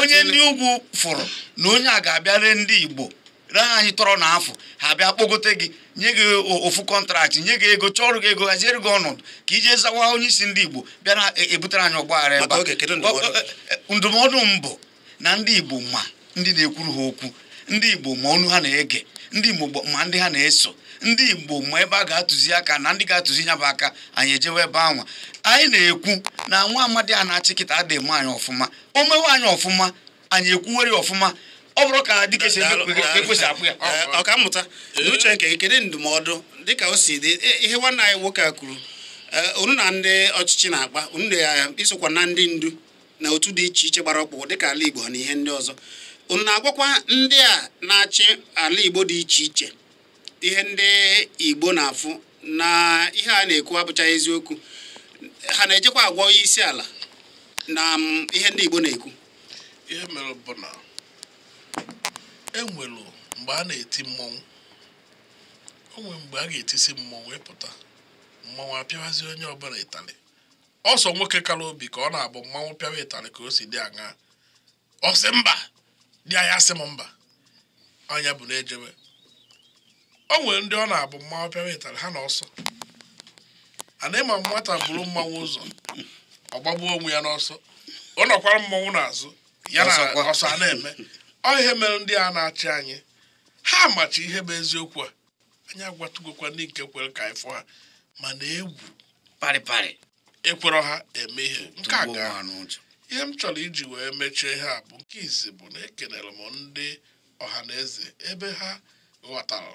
Speaker 3: onye ndị ugwu fụrụ na onye a ga-abịa ree ndị Igbo, ree anyị tọrọ n'afọ, ha bịa kpọgote gị, nye gị ofu kọntraktị, nye gị ego, chọọrọ gị ego, haziere gị ọnọdụ ka ije zawa onye isi ndị Igbo bịara ebutere anyị ọgbaghara ebe a. Ndụmọdụ mbụ na ndị Igbo ma ndị na-ekwuru ha okwu, ndị Igbo ma ọnụ ha na-ege, ndị Igbo ma ndị ha na-eso, ndị Igbo ma ebe a ga-atụzi aka na ndị ga-atụzi ya bụ aka, anyị ejewe ebe anwa. Anyị na-ekwu na nwa amadi a na-achị kịta adịghị eme anyị ọfụma. O mewe anyị ọfụma, anyị ekwuwere ọfụma. Ọ bụrụ ka dịka esi ekwesị akwụ ya.
Speaker 1: Ọkammụta n'uche nke kedu ndụmọdụ dịka o si dị ihe nwanne anyị nwoke a kwuru, unu na ndị ọchịchị na-akpa, unu na-isokwa na ndị ndu na otu dị iche iche gbara ọkpụ dịka ala Igbo na ihe ndị ọzọ, unu na-agwakwa ndị a na-achị ala Igbo dị iche iche ihe ndị Igbo na-afụ na ihe a na-ekwu abụchaghị eziokwu, ha na-ejekwa agwa onye isi ala na ihe ndị Igbo na-ekwu?
Speaker 2: Ihe mere bụ na enwelu mgbe a na-eti mmọnwụ, o nwere mgbe a ga-etisi mmọnwụ ịpụta, mmọnwụ apịawazi onye ọbụla ịtalị. Ọsọ nwoke kara obi ka ọ na-abụ mmanwụ pịawa ịtalị ka o si dị aṅa, ọ sị mba, dị anya sị m mba, anya bụ na-ejebe. O nwere ndị ọ na-abụ mmanwụ pịawa ịtalị ha na ọsọ, ana ịma nwata buru mmanwụ ụzọ, ọ gbagbuo onwe ya n'ọsọ, ọ nọkwara mmọnwụ n'azụ ya na ọsọ a na-eme. Ọ ihe mere ndị a na-achị anyị ha machi ihe bụ eziokwu a, anyị agwatụgokwa ndị nke kwere ka anyị fụ ha, mana egwu
Speaker 3: parịparị
Speaker 2: ekwerọ ha eme ihe nke a. Ga ihe m chọrọ iji wee mechie ihe a bụ nke izi bụ na ekenere m ndị ọha na eze ebe ha ghọtara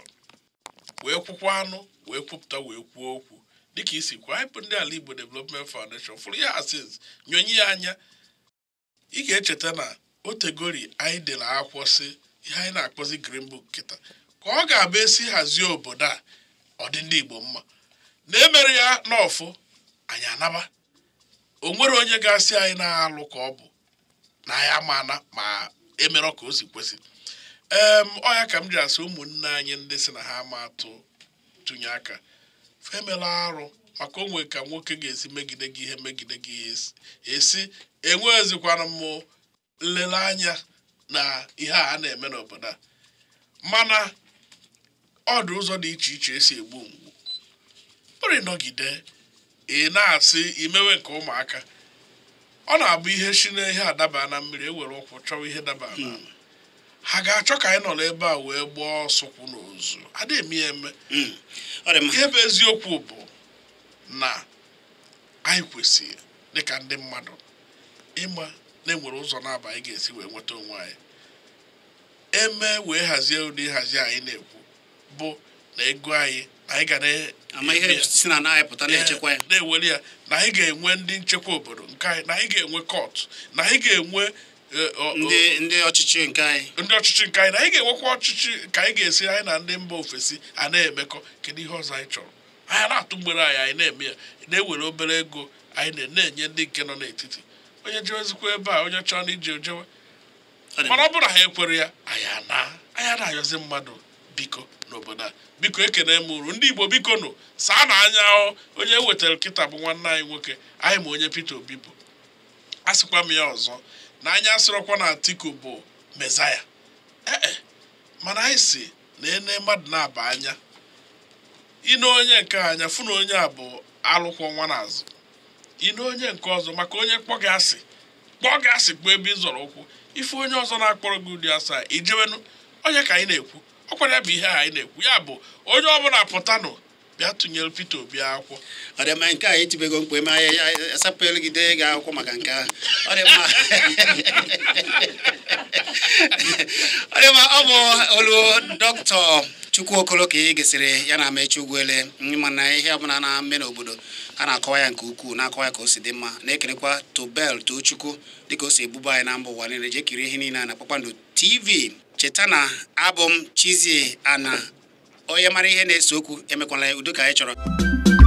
Speaker 2: wee kwukwa anụ wee kwupụta wee kwuo okwu dịka isi kwa. Anyị bụ ndị Ala Igbo Development Foundation fụrụ ya asins nyonye ya anya. Ị ga-echeta na otegori anyị dere akwụkwọ sị ihe anyị na-akpọzi Green Book kịta ka ọ ga-abụ esi hazie obodo a ọ dị ndị Igbo mma, na emere ya n'ọfụ anyị anaba. O nwere onye ga-asị anyị na-alụ ka ọ bụ na anyị ama ma emere ka o si kwesị. Ọ ya ka m ji asị ụmụnne anyị ndị si na ha ama atụ tụnye aka femela arụ, maka onwe ka nwoke ga-esi megide gị ihe megide gị esi enwezikwana m nleleanya na ihe a na-eme n'obodo a. Mana ọ dị ụzọ dị iche iche esi egbu mgbu. Bụrụ nọgide ị na-asị imewe nke ụmụaka, ọ na-abụ ihe si na ihe adaba na mmiri ewere ụkwụ chọwa ihe daba n'ala. Ha ga-achọ ka anyị nọ n'ebe a wee gbaa ọsọ kwụ n'ozu, adịghị eme ya eme. Ihe bụ eziokwu bụ na anyị kwesịrị dịka ndị mmadụ ịma na enwere ụzọ na-aba anyị ga-esi wee nweta onwe anyị, eme wee hazie ụdị nhazi anyị na-ekwu bụ na ego anyị na anyị ga na-ewere ya, na anyị ga-enwe ndị nchekwa obodo nke anyị, na anyị ga-enwe kọtụ, na anyị ga-enwe
Speaker 1: Ndị ọchịchị nke anyị,
Speaker 2: ndị ọchịchị nke anyị, na anyị ga-enwekwa ọchịchị ka anyị ga-esi anyị na ndị mba ofesi a na-emekọ. Kedu ihe ọzọ anyị chọrọ? Anyị na-atụ mgbere anyị, anyị na-eme ya, na-ewere obere ego anyị na-enye ndị nke nọ n'etiti. Onye jewezikwa ebe a, onye chọrọ na ije ojewe, mana ọ bụrụ na ha ekwere ya, anyị ana na-ayọzi mmadụ biko n'obodo a. Biko, ekene m uru ndị Igbo, biko nụ saa na anya. Onye wetara kịta bụ nwanne anyị nwoke anyị, ma onye Peter Obi bụ. Asịkwa m ya ọzọ na anya asịrọkwa na Atiku bụ mezaya, ee, mana anyị si na ene mmadụ na-aba anya ine onye nke anya fụ na onye a bụ alụkwọ nwa n'azụ, ine onye nke ọzọ, maka onye kpọ gị asị, kpọọ gị asị, kpọọ ebe ị zọrọ ụkwụ, ife onye ọzọ na-akpọrọ gị ụdị asaa ijewenu. Onye ka anyị na-ekwu ọkwara ya bụ ihe a anyị na-ekwu ya bụ onye ọbụla pụtanụ bịa tụnyere Peter Obi akwụkwọ.
Speaker 1: Ọ dị mma, nke a etibego mkpu eme anyị asapụelu gị dee gị akwụkwọ maka nke ahụ. Ọ dị mma, ọ dị mma. Ọ bụ olu Dọkịta Chukwuokolo ka ị gesịrị ya na Amechi Ugwuele. Mana ihe ọbụla na-eme n'obodo a na-akọwa ya nke ukwuu, na-akọwa ya ka o si dị mma. Na-ekelekwa Tobel Tochukwu dịka o si ebuba anyị na mba ụwa niile. Jee kirie ihe niile a na Kpakpando TV. Cheta na abụ m Chizie Ana, onye mara ihe na-ese okwu emekwala ya. Udo ka anyị chọrọ.